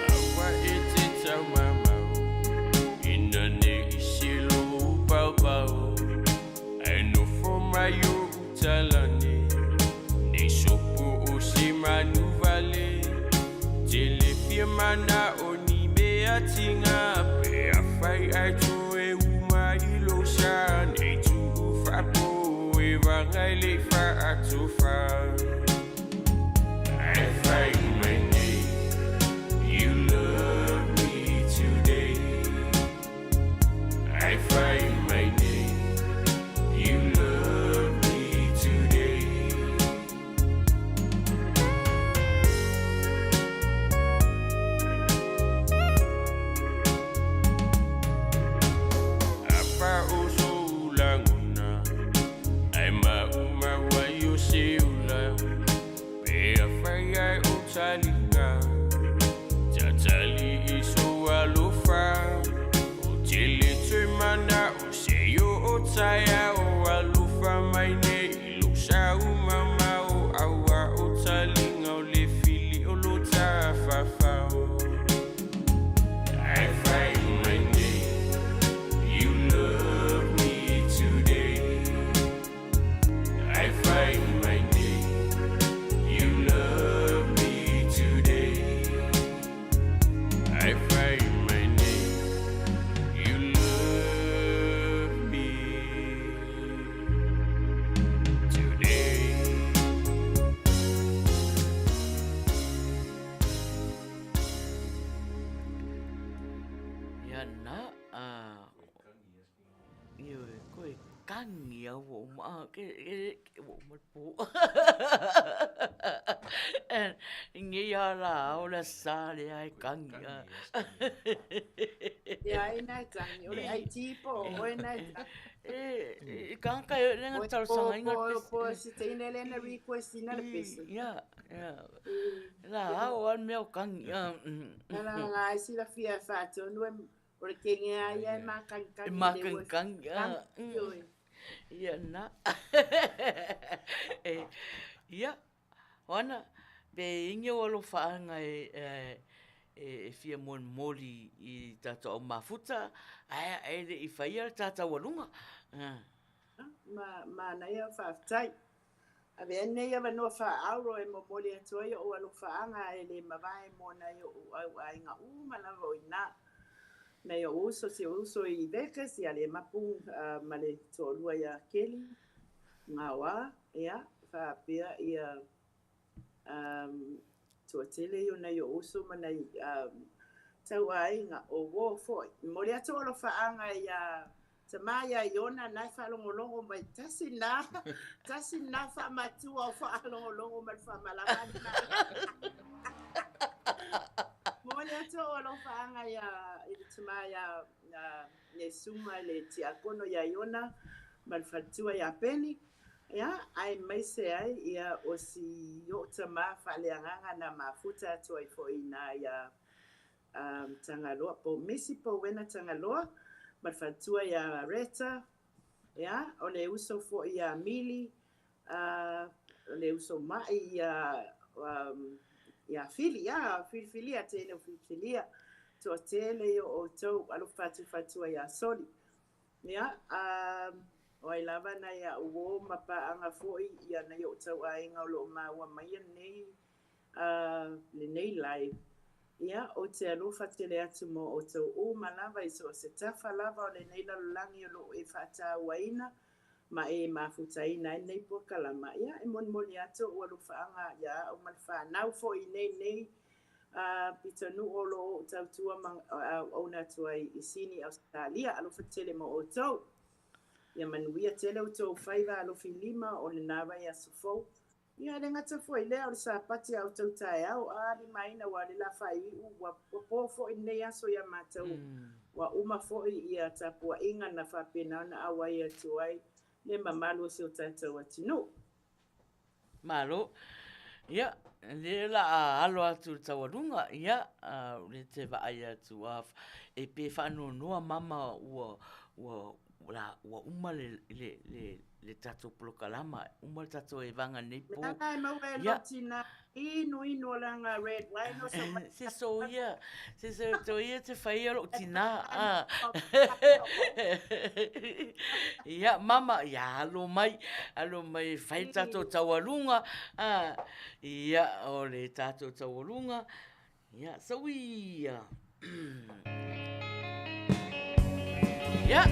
Aua e te taumamao Ina ne i selo ou paopao Ae nofo mai ou talane Nei sopo o se manu vale Te le fia mana'o ni mea tiga Pe afai ae toe uma i lou sa Nei tuu faapopoevaga i le faatofa I find my name You love me today I find my name You love me today. Afa o sou lagona Ae maumau ai o se ula Pe afai ae o taliga Tatali i sou alofa Ou te le toe mana'o se i oo taeao Alofa mai nei i lou sa mamao Aua o taliga o le fili o lo tafafao I find my name You love me today I find my name You love me today I find my name You love me today. Ia na, ioe, koe kagi au ua uma, ke, ke, ua uma le po. Nei a la o le sa le ai kagi. Ia ai nai tangi, o le ai tipo, o e nai tangi. E, kanga e lenga talosaga inga le pese. Po se teine le na request ina le pese. Ia, ia. La o al mea o kagi. La la si la fia faatonu e o le kenge a ia e makangikagi. E makangikagi. Ia na. E, ia, oana, pe ingi o alofaaga e, e, e fia molimoli i tatou au mafuta, ae e le i faia le tatau aluga. Ma, manaia faafetai. Avea lenei avanoa faaauuro e momoli atu ai o'u alofaaga e le mavae mo nai o'u au aiga uma lava o iina. Nai o'u uso si o'u uso i Vegas ia le Mapu ma le toalua ia Keli Gaoa, ia, faapea ia um, toatele i o nai o'u uso ma nai um, tauaiga o uo foi. Momoli atu o'u alofaaga ia Tama ia Iona na e faalogologo mai tasi na tasi na faamatua o faalogologo mai le faamalama lena. Momoli atu o'u alofaaga ia i le tama ia Iesu ma le tiakono ia Iona ma le faletua ia Peni, ia, aemaise ai ia o si o'u tama faaleagaga na mafuta atu ai foi iina ia Tagaloa po o Misi Powena Tagaloa ma le faletua ia Reta, ia, o le uso foi ia Mili, o le uso ma'i ia ia Fili, ia, filifilia teine o filifilia, toatele i o outou, alofa atu i le faletua ia Soli. Ia, o ai lava nai a'u uo ma paaga foi ia nai o'u tauaiga o lo o maua maia lenei, lenei live. Ia, ou te alofa tele atu mo outou uma lava i so o se tafa lava o lenei lalolagi o lo o e faatauaina ma e mafutaina ai lenei polokalama. Ia, e molimoli atu ou alofaaga ia au ma le fanau foi i nei nei pitonuu o lo o ou tautua ma auauna atu ai i Sini, Ausetalia. Alofa tele mo outou. Ia manuia tele outou faiva alofi lima o lena vaiaso fou. Ia, e le gata foi i lea, o le Sapati a outou taeao, a limaina aua o le la faaiuiu, ua po foi lenei aso ia matou, ua uma foi ia tapuaiga na faapena ona auai atu ai le mamalu o si o tatou atunuu. Malo. Ia, lea o le a alo atu i le taualuga, ia, o lea e te vaai atu, e pei e faanoanoa mama ua, ua, ua uma le, le, le, le tatou polokalama, uma le tatou evaga i lenei po. Leaga e maua e lou tina inuinu o lana red wine o so mai. Se soia, se soia te whaia lou tina. Ia, mama, ia alo mai, alo mai e whai tatou taualuga. Ia, o le tatou taualuga. Ia, sauia. Ia,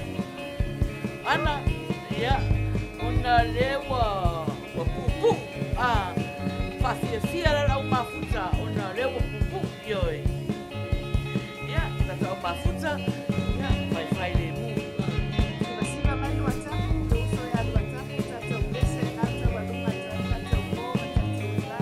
ana, ia, ona lea ua, ua puupuu, a, faafiafia la lau mafuta, ona lea ua puupuu, ioe. Ia, tatou au mafuta, ia, faifai lemu. Sivasiva mai Luatapu, le uso ia Luatapu, tatou pese, na taualuga atu ai tatou po ma tatou ula.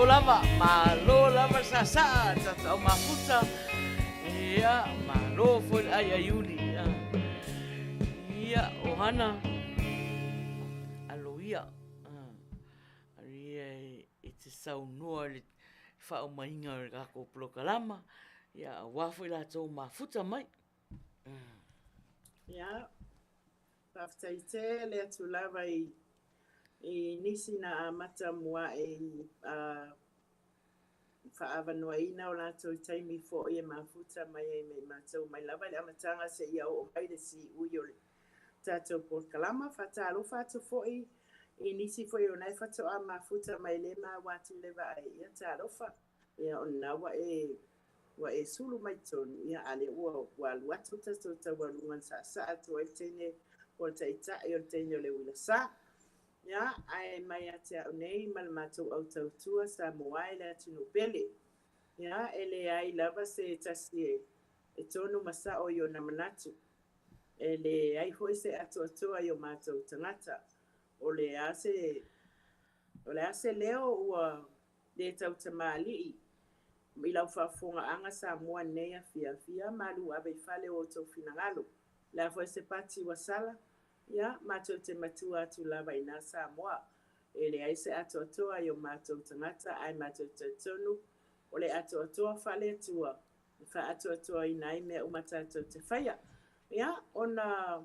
Malo lava, malo lava le sasaa, tatou mafuta. Ia, malo foi le aiaiuli. Ia, ohana, alo ia. Ia, e te saunoa i le faaumaiga o le tatou polokalama, ia, aua foi latou mafuta mai. Ia, faafetai tele atu lava i i nisi na amata muaʻe i faaavanoaina o latou taimi foi e mafuta mai ai ma i matou mai lava i le amataga seia oo mai le siui o le tatou polokalama. Faatalofa atu foi i nisi foi o lena e faatoa mafuta mai lea maua atu le vaai, ia talofa. Ia o lena ua e ua e sulu mai totonu, ia a lea ua ua alu atu le tatou taualuga na saasaa atu ai le teine o le taitai o le teine o le uila sa. Ia, ae mai ia te au nei ma le matou au tautua Samoa e le atunuu pele. Ia, e leai lava se tasi e e tonu ma sao i ona manatu. E leai foi se atoatoa i o matou tagata. O le a se o le a se leo ua le tautamalii i lau faafofogaaga Samoa i lenei afiafi, ia malu ave i fale o outou finagalo. O le a foi se pati ua sala, ia, matou te matua atu lava i ina Samoa. E leai se atoatoa i o matou tagata ae matou te talitonu o le atoatoa faale-Atua e faaatoatoaina ai mea uma tatou te faia. Ia, ona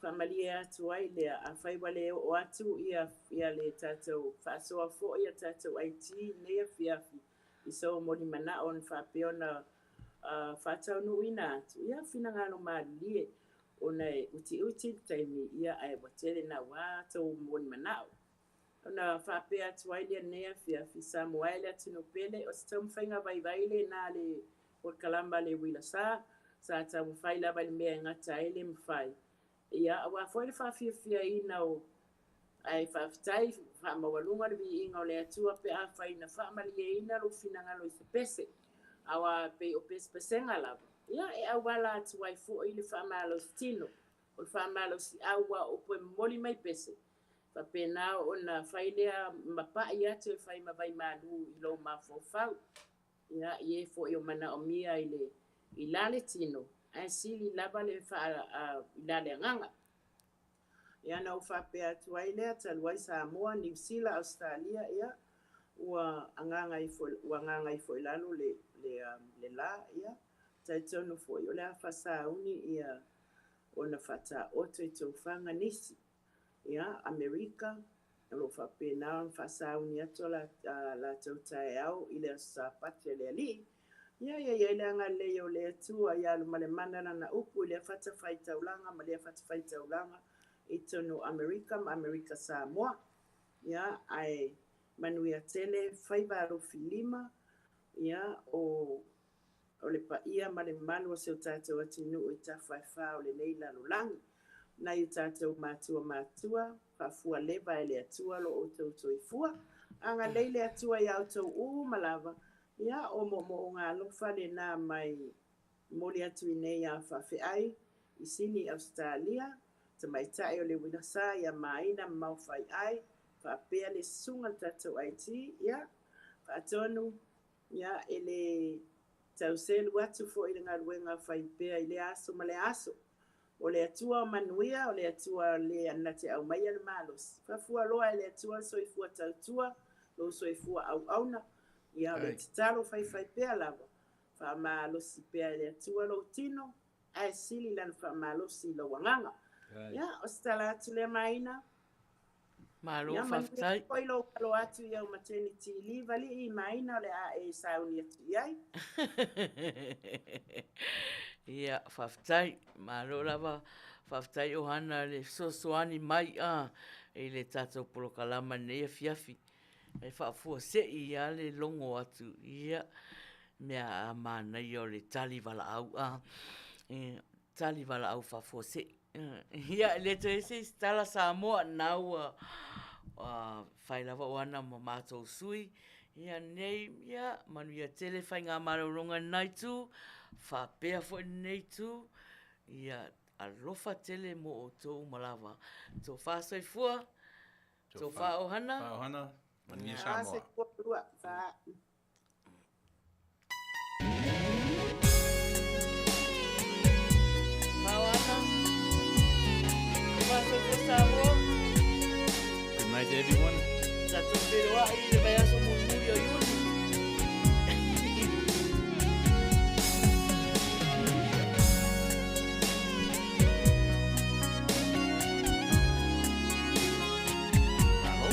faamalie atu ai lea, afai ua le oo atu ia ia le tatou faasoa foi a tatou IT i lenei afiafi i sou moni manao na faapea ona faataunuuina atu, ia finagalo malilie ona e utiuti le taimi, ia ae ua tele naua tou moni manao. Ona faapea atu ai lea i lenei afiafi, Samoa e le atunuu pele, o se taumafaiga vaivai lena a le polokalama a le Uila Sa, sa taumafai lava i le mea e gata ai le mafai. Ia, aua foi le faafiafiaina o, ae faafetai, faamaualuga le viiga o le Atua pe afai na faamalieina lou finagalo i se pese, aua pei o pesepesega lava, ia, e auala atu ai foi le faamalositino, o le faamalosiau aua o upu e momoli mai pese, Faapena ona fai lea ma pai atu e fai ma vaimalu i lou mafaufau. Ia, i e foi o manaomia i le i la le tino, ae sili lava le faa, i la le agaga. Ia, na ou faapea atu ai lea, talu ai Samoa, Niu Sila, Ausetalia, ia, ua agaga ifo, ua agaga ifo i lalo le, le, le la, ia, talitonu foi o le a faasauni ia ona faataoto i tofaga nisi. Ia, Amerika, o lo o faapena ona faasauni atu a latou taeao i le Aso Sapati a le Alii. Ia, ia i ai le agalelei o le Atua ia alumalemana Lana upu i lea fatafaitaulaga ma lea fatafaitaulaga i totonu o Amerika ma Amerika Samoa. Ia, ae manuia tele faiva alofi lima, ia, o o le paia ma le mamalu o si o tatou atunuu i tafa e fa o lenei lalolagi. Nai o tatou matua matua, faafualeva e le Atua lo outou soifua. Agalelei le Atua ia outou uma lava, ia o moomooga alofa lena mai momoli atu i nei a faafeai i Sini Ausetalia, tamaitai o le uilasa ia Maina ma Maofaiai, faapea le susuga le tatou IT, ia faatonu Ia, e le tau selu atu foi le galuega fai pea i lea aso ma lea aso. O le Atua o manuia, o le Atua le na te aumaia le malosi. Faafualoa e le Atua le soifua tautua, lou soifua auauna. Ia, o le tatalo faifai pea lava, faamalosi pea e le Atua lou tino, ae sili lana faamalosi i lou agaga. Ia, o se tala atu lea Maina. Malo Ia, manuia faafetai. foi lou alo atu i au maternity leave alii Maina o le a e sauni atu i ai. Ia, faafetai. Malo lava. Faafetai Ohana le fesoasoani mai a i le tatou polokalama i lenei afiafi. E faafuasei lava le logo atu ia mea a manaia o le tali valaau a. Tali valaau faafuasei. Ia, e le toe ese isi tala Samoa, na ua fai lava o ana ma matou sui. Ia, nei, ia, manuia tele faigamalologa i lena itu, faapea foi lenei itu. Ia, alofa tele mo outou uma lava. Tofa soifua, tofa ohana. Tofa ohana, manuia Samoa. Atua. Fa. Fauana. Fa'asoifua Samoa. Good night everyone. Tatou feiloa'i i le vaiaso mulimuli o Iuni. Malo.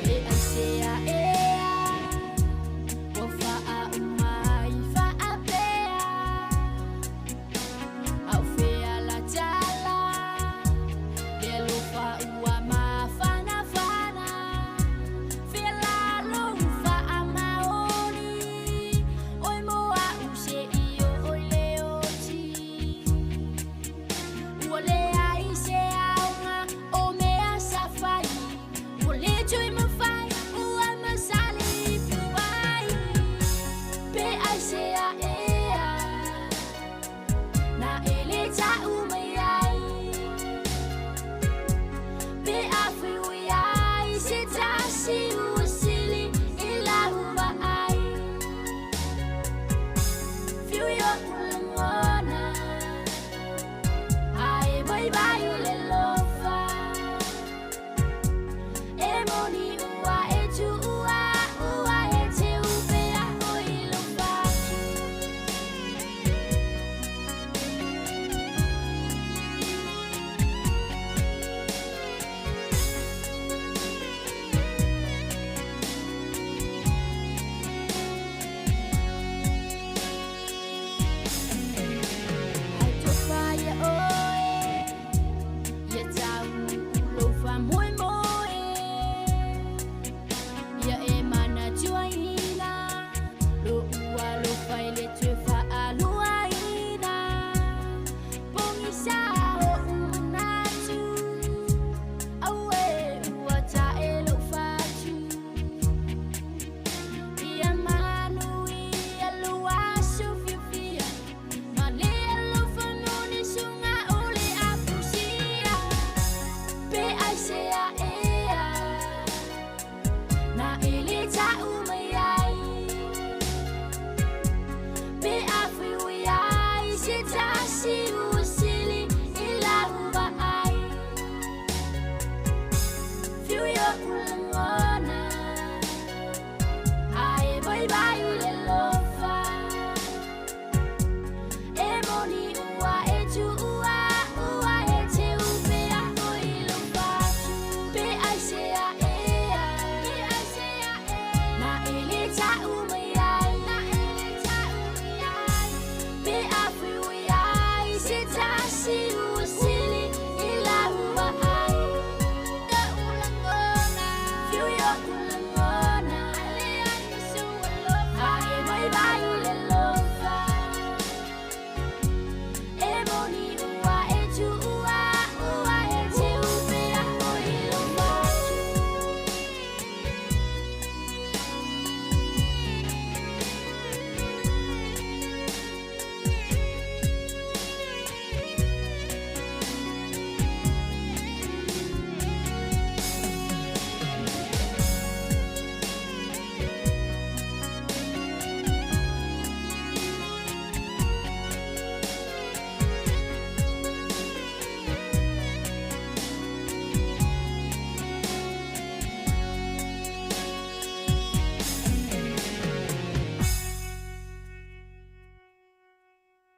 E aisea ea ua faauma ai faapea a o fea la tala le alofa ua mafanafana fea la lou faamaoni oe mo a'u se'i oo i le oti ua leai se aoga o mea sa fai ua lē toe mafai ua masali ipu ai pe aisea ea na e lē ta'u mai ai pe afai ua iai se tasi ua sili i lau vaai fiu i o'u lagona ae vaivai le lofa e moni ua e tu'ua ua e teu pea o i lou fatu. Ai tofa ia oe ia tau lou faamoemoe ia e manatuaina lo'u alofa i le toe fa'aluaina pogisa o'u manatu auē ua ta'e lo'u fatu ia manuia lou aso fiafia ma le alofa moni suga o le apusia pe aisea ea na e lē ta'u mai ai pe afai ua iai se tasi ua sili i lau vaai fiu i o'u lagona.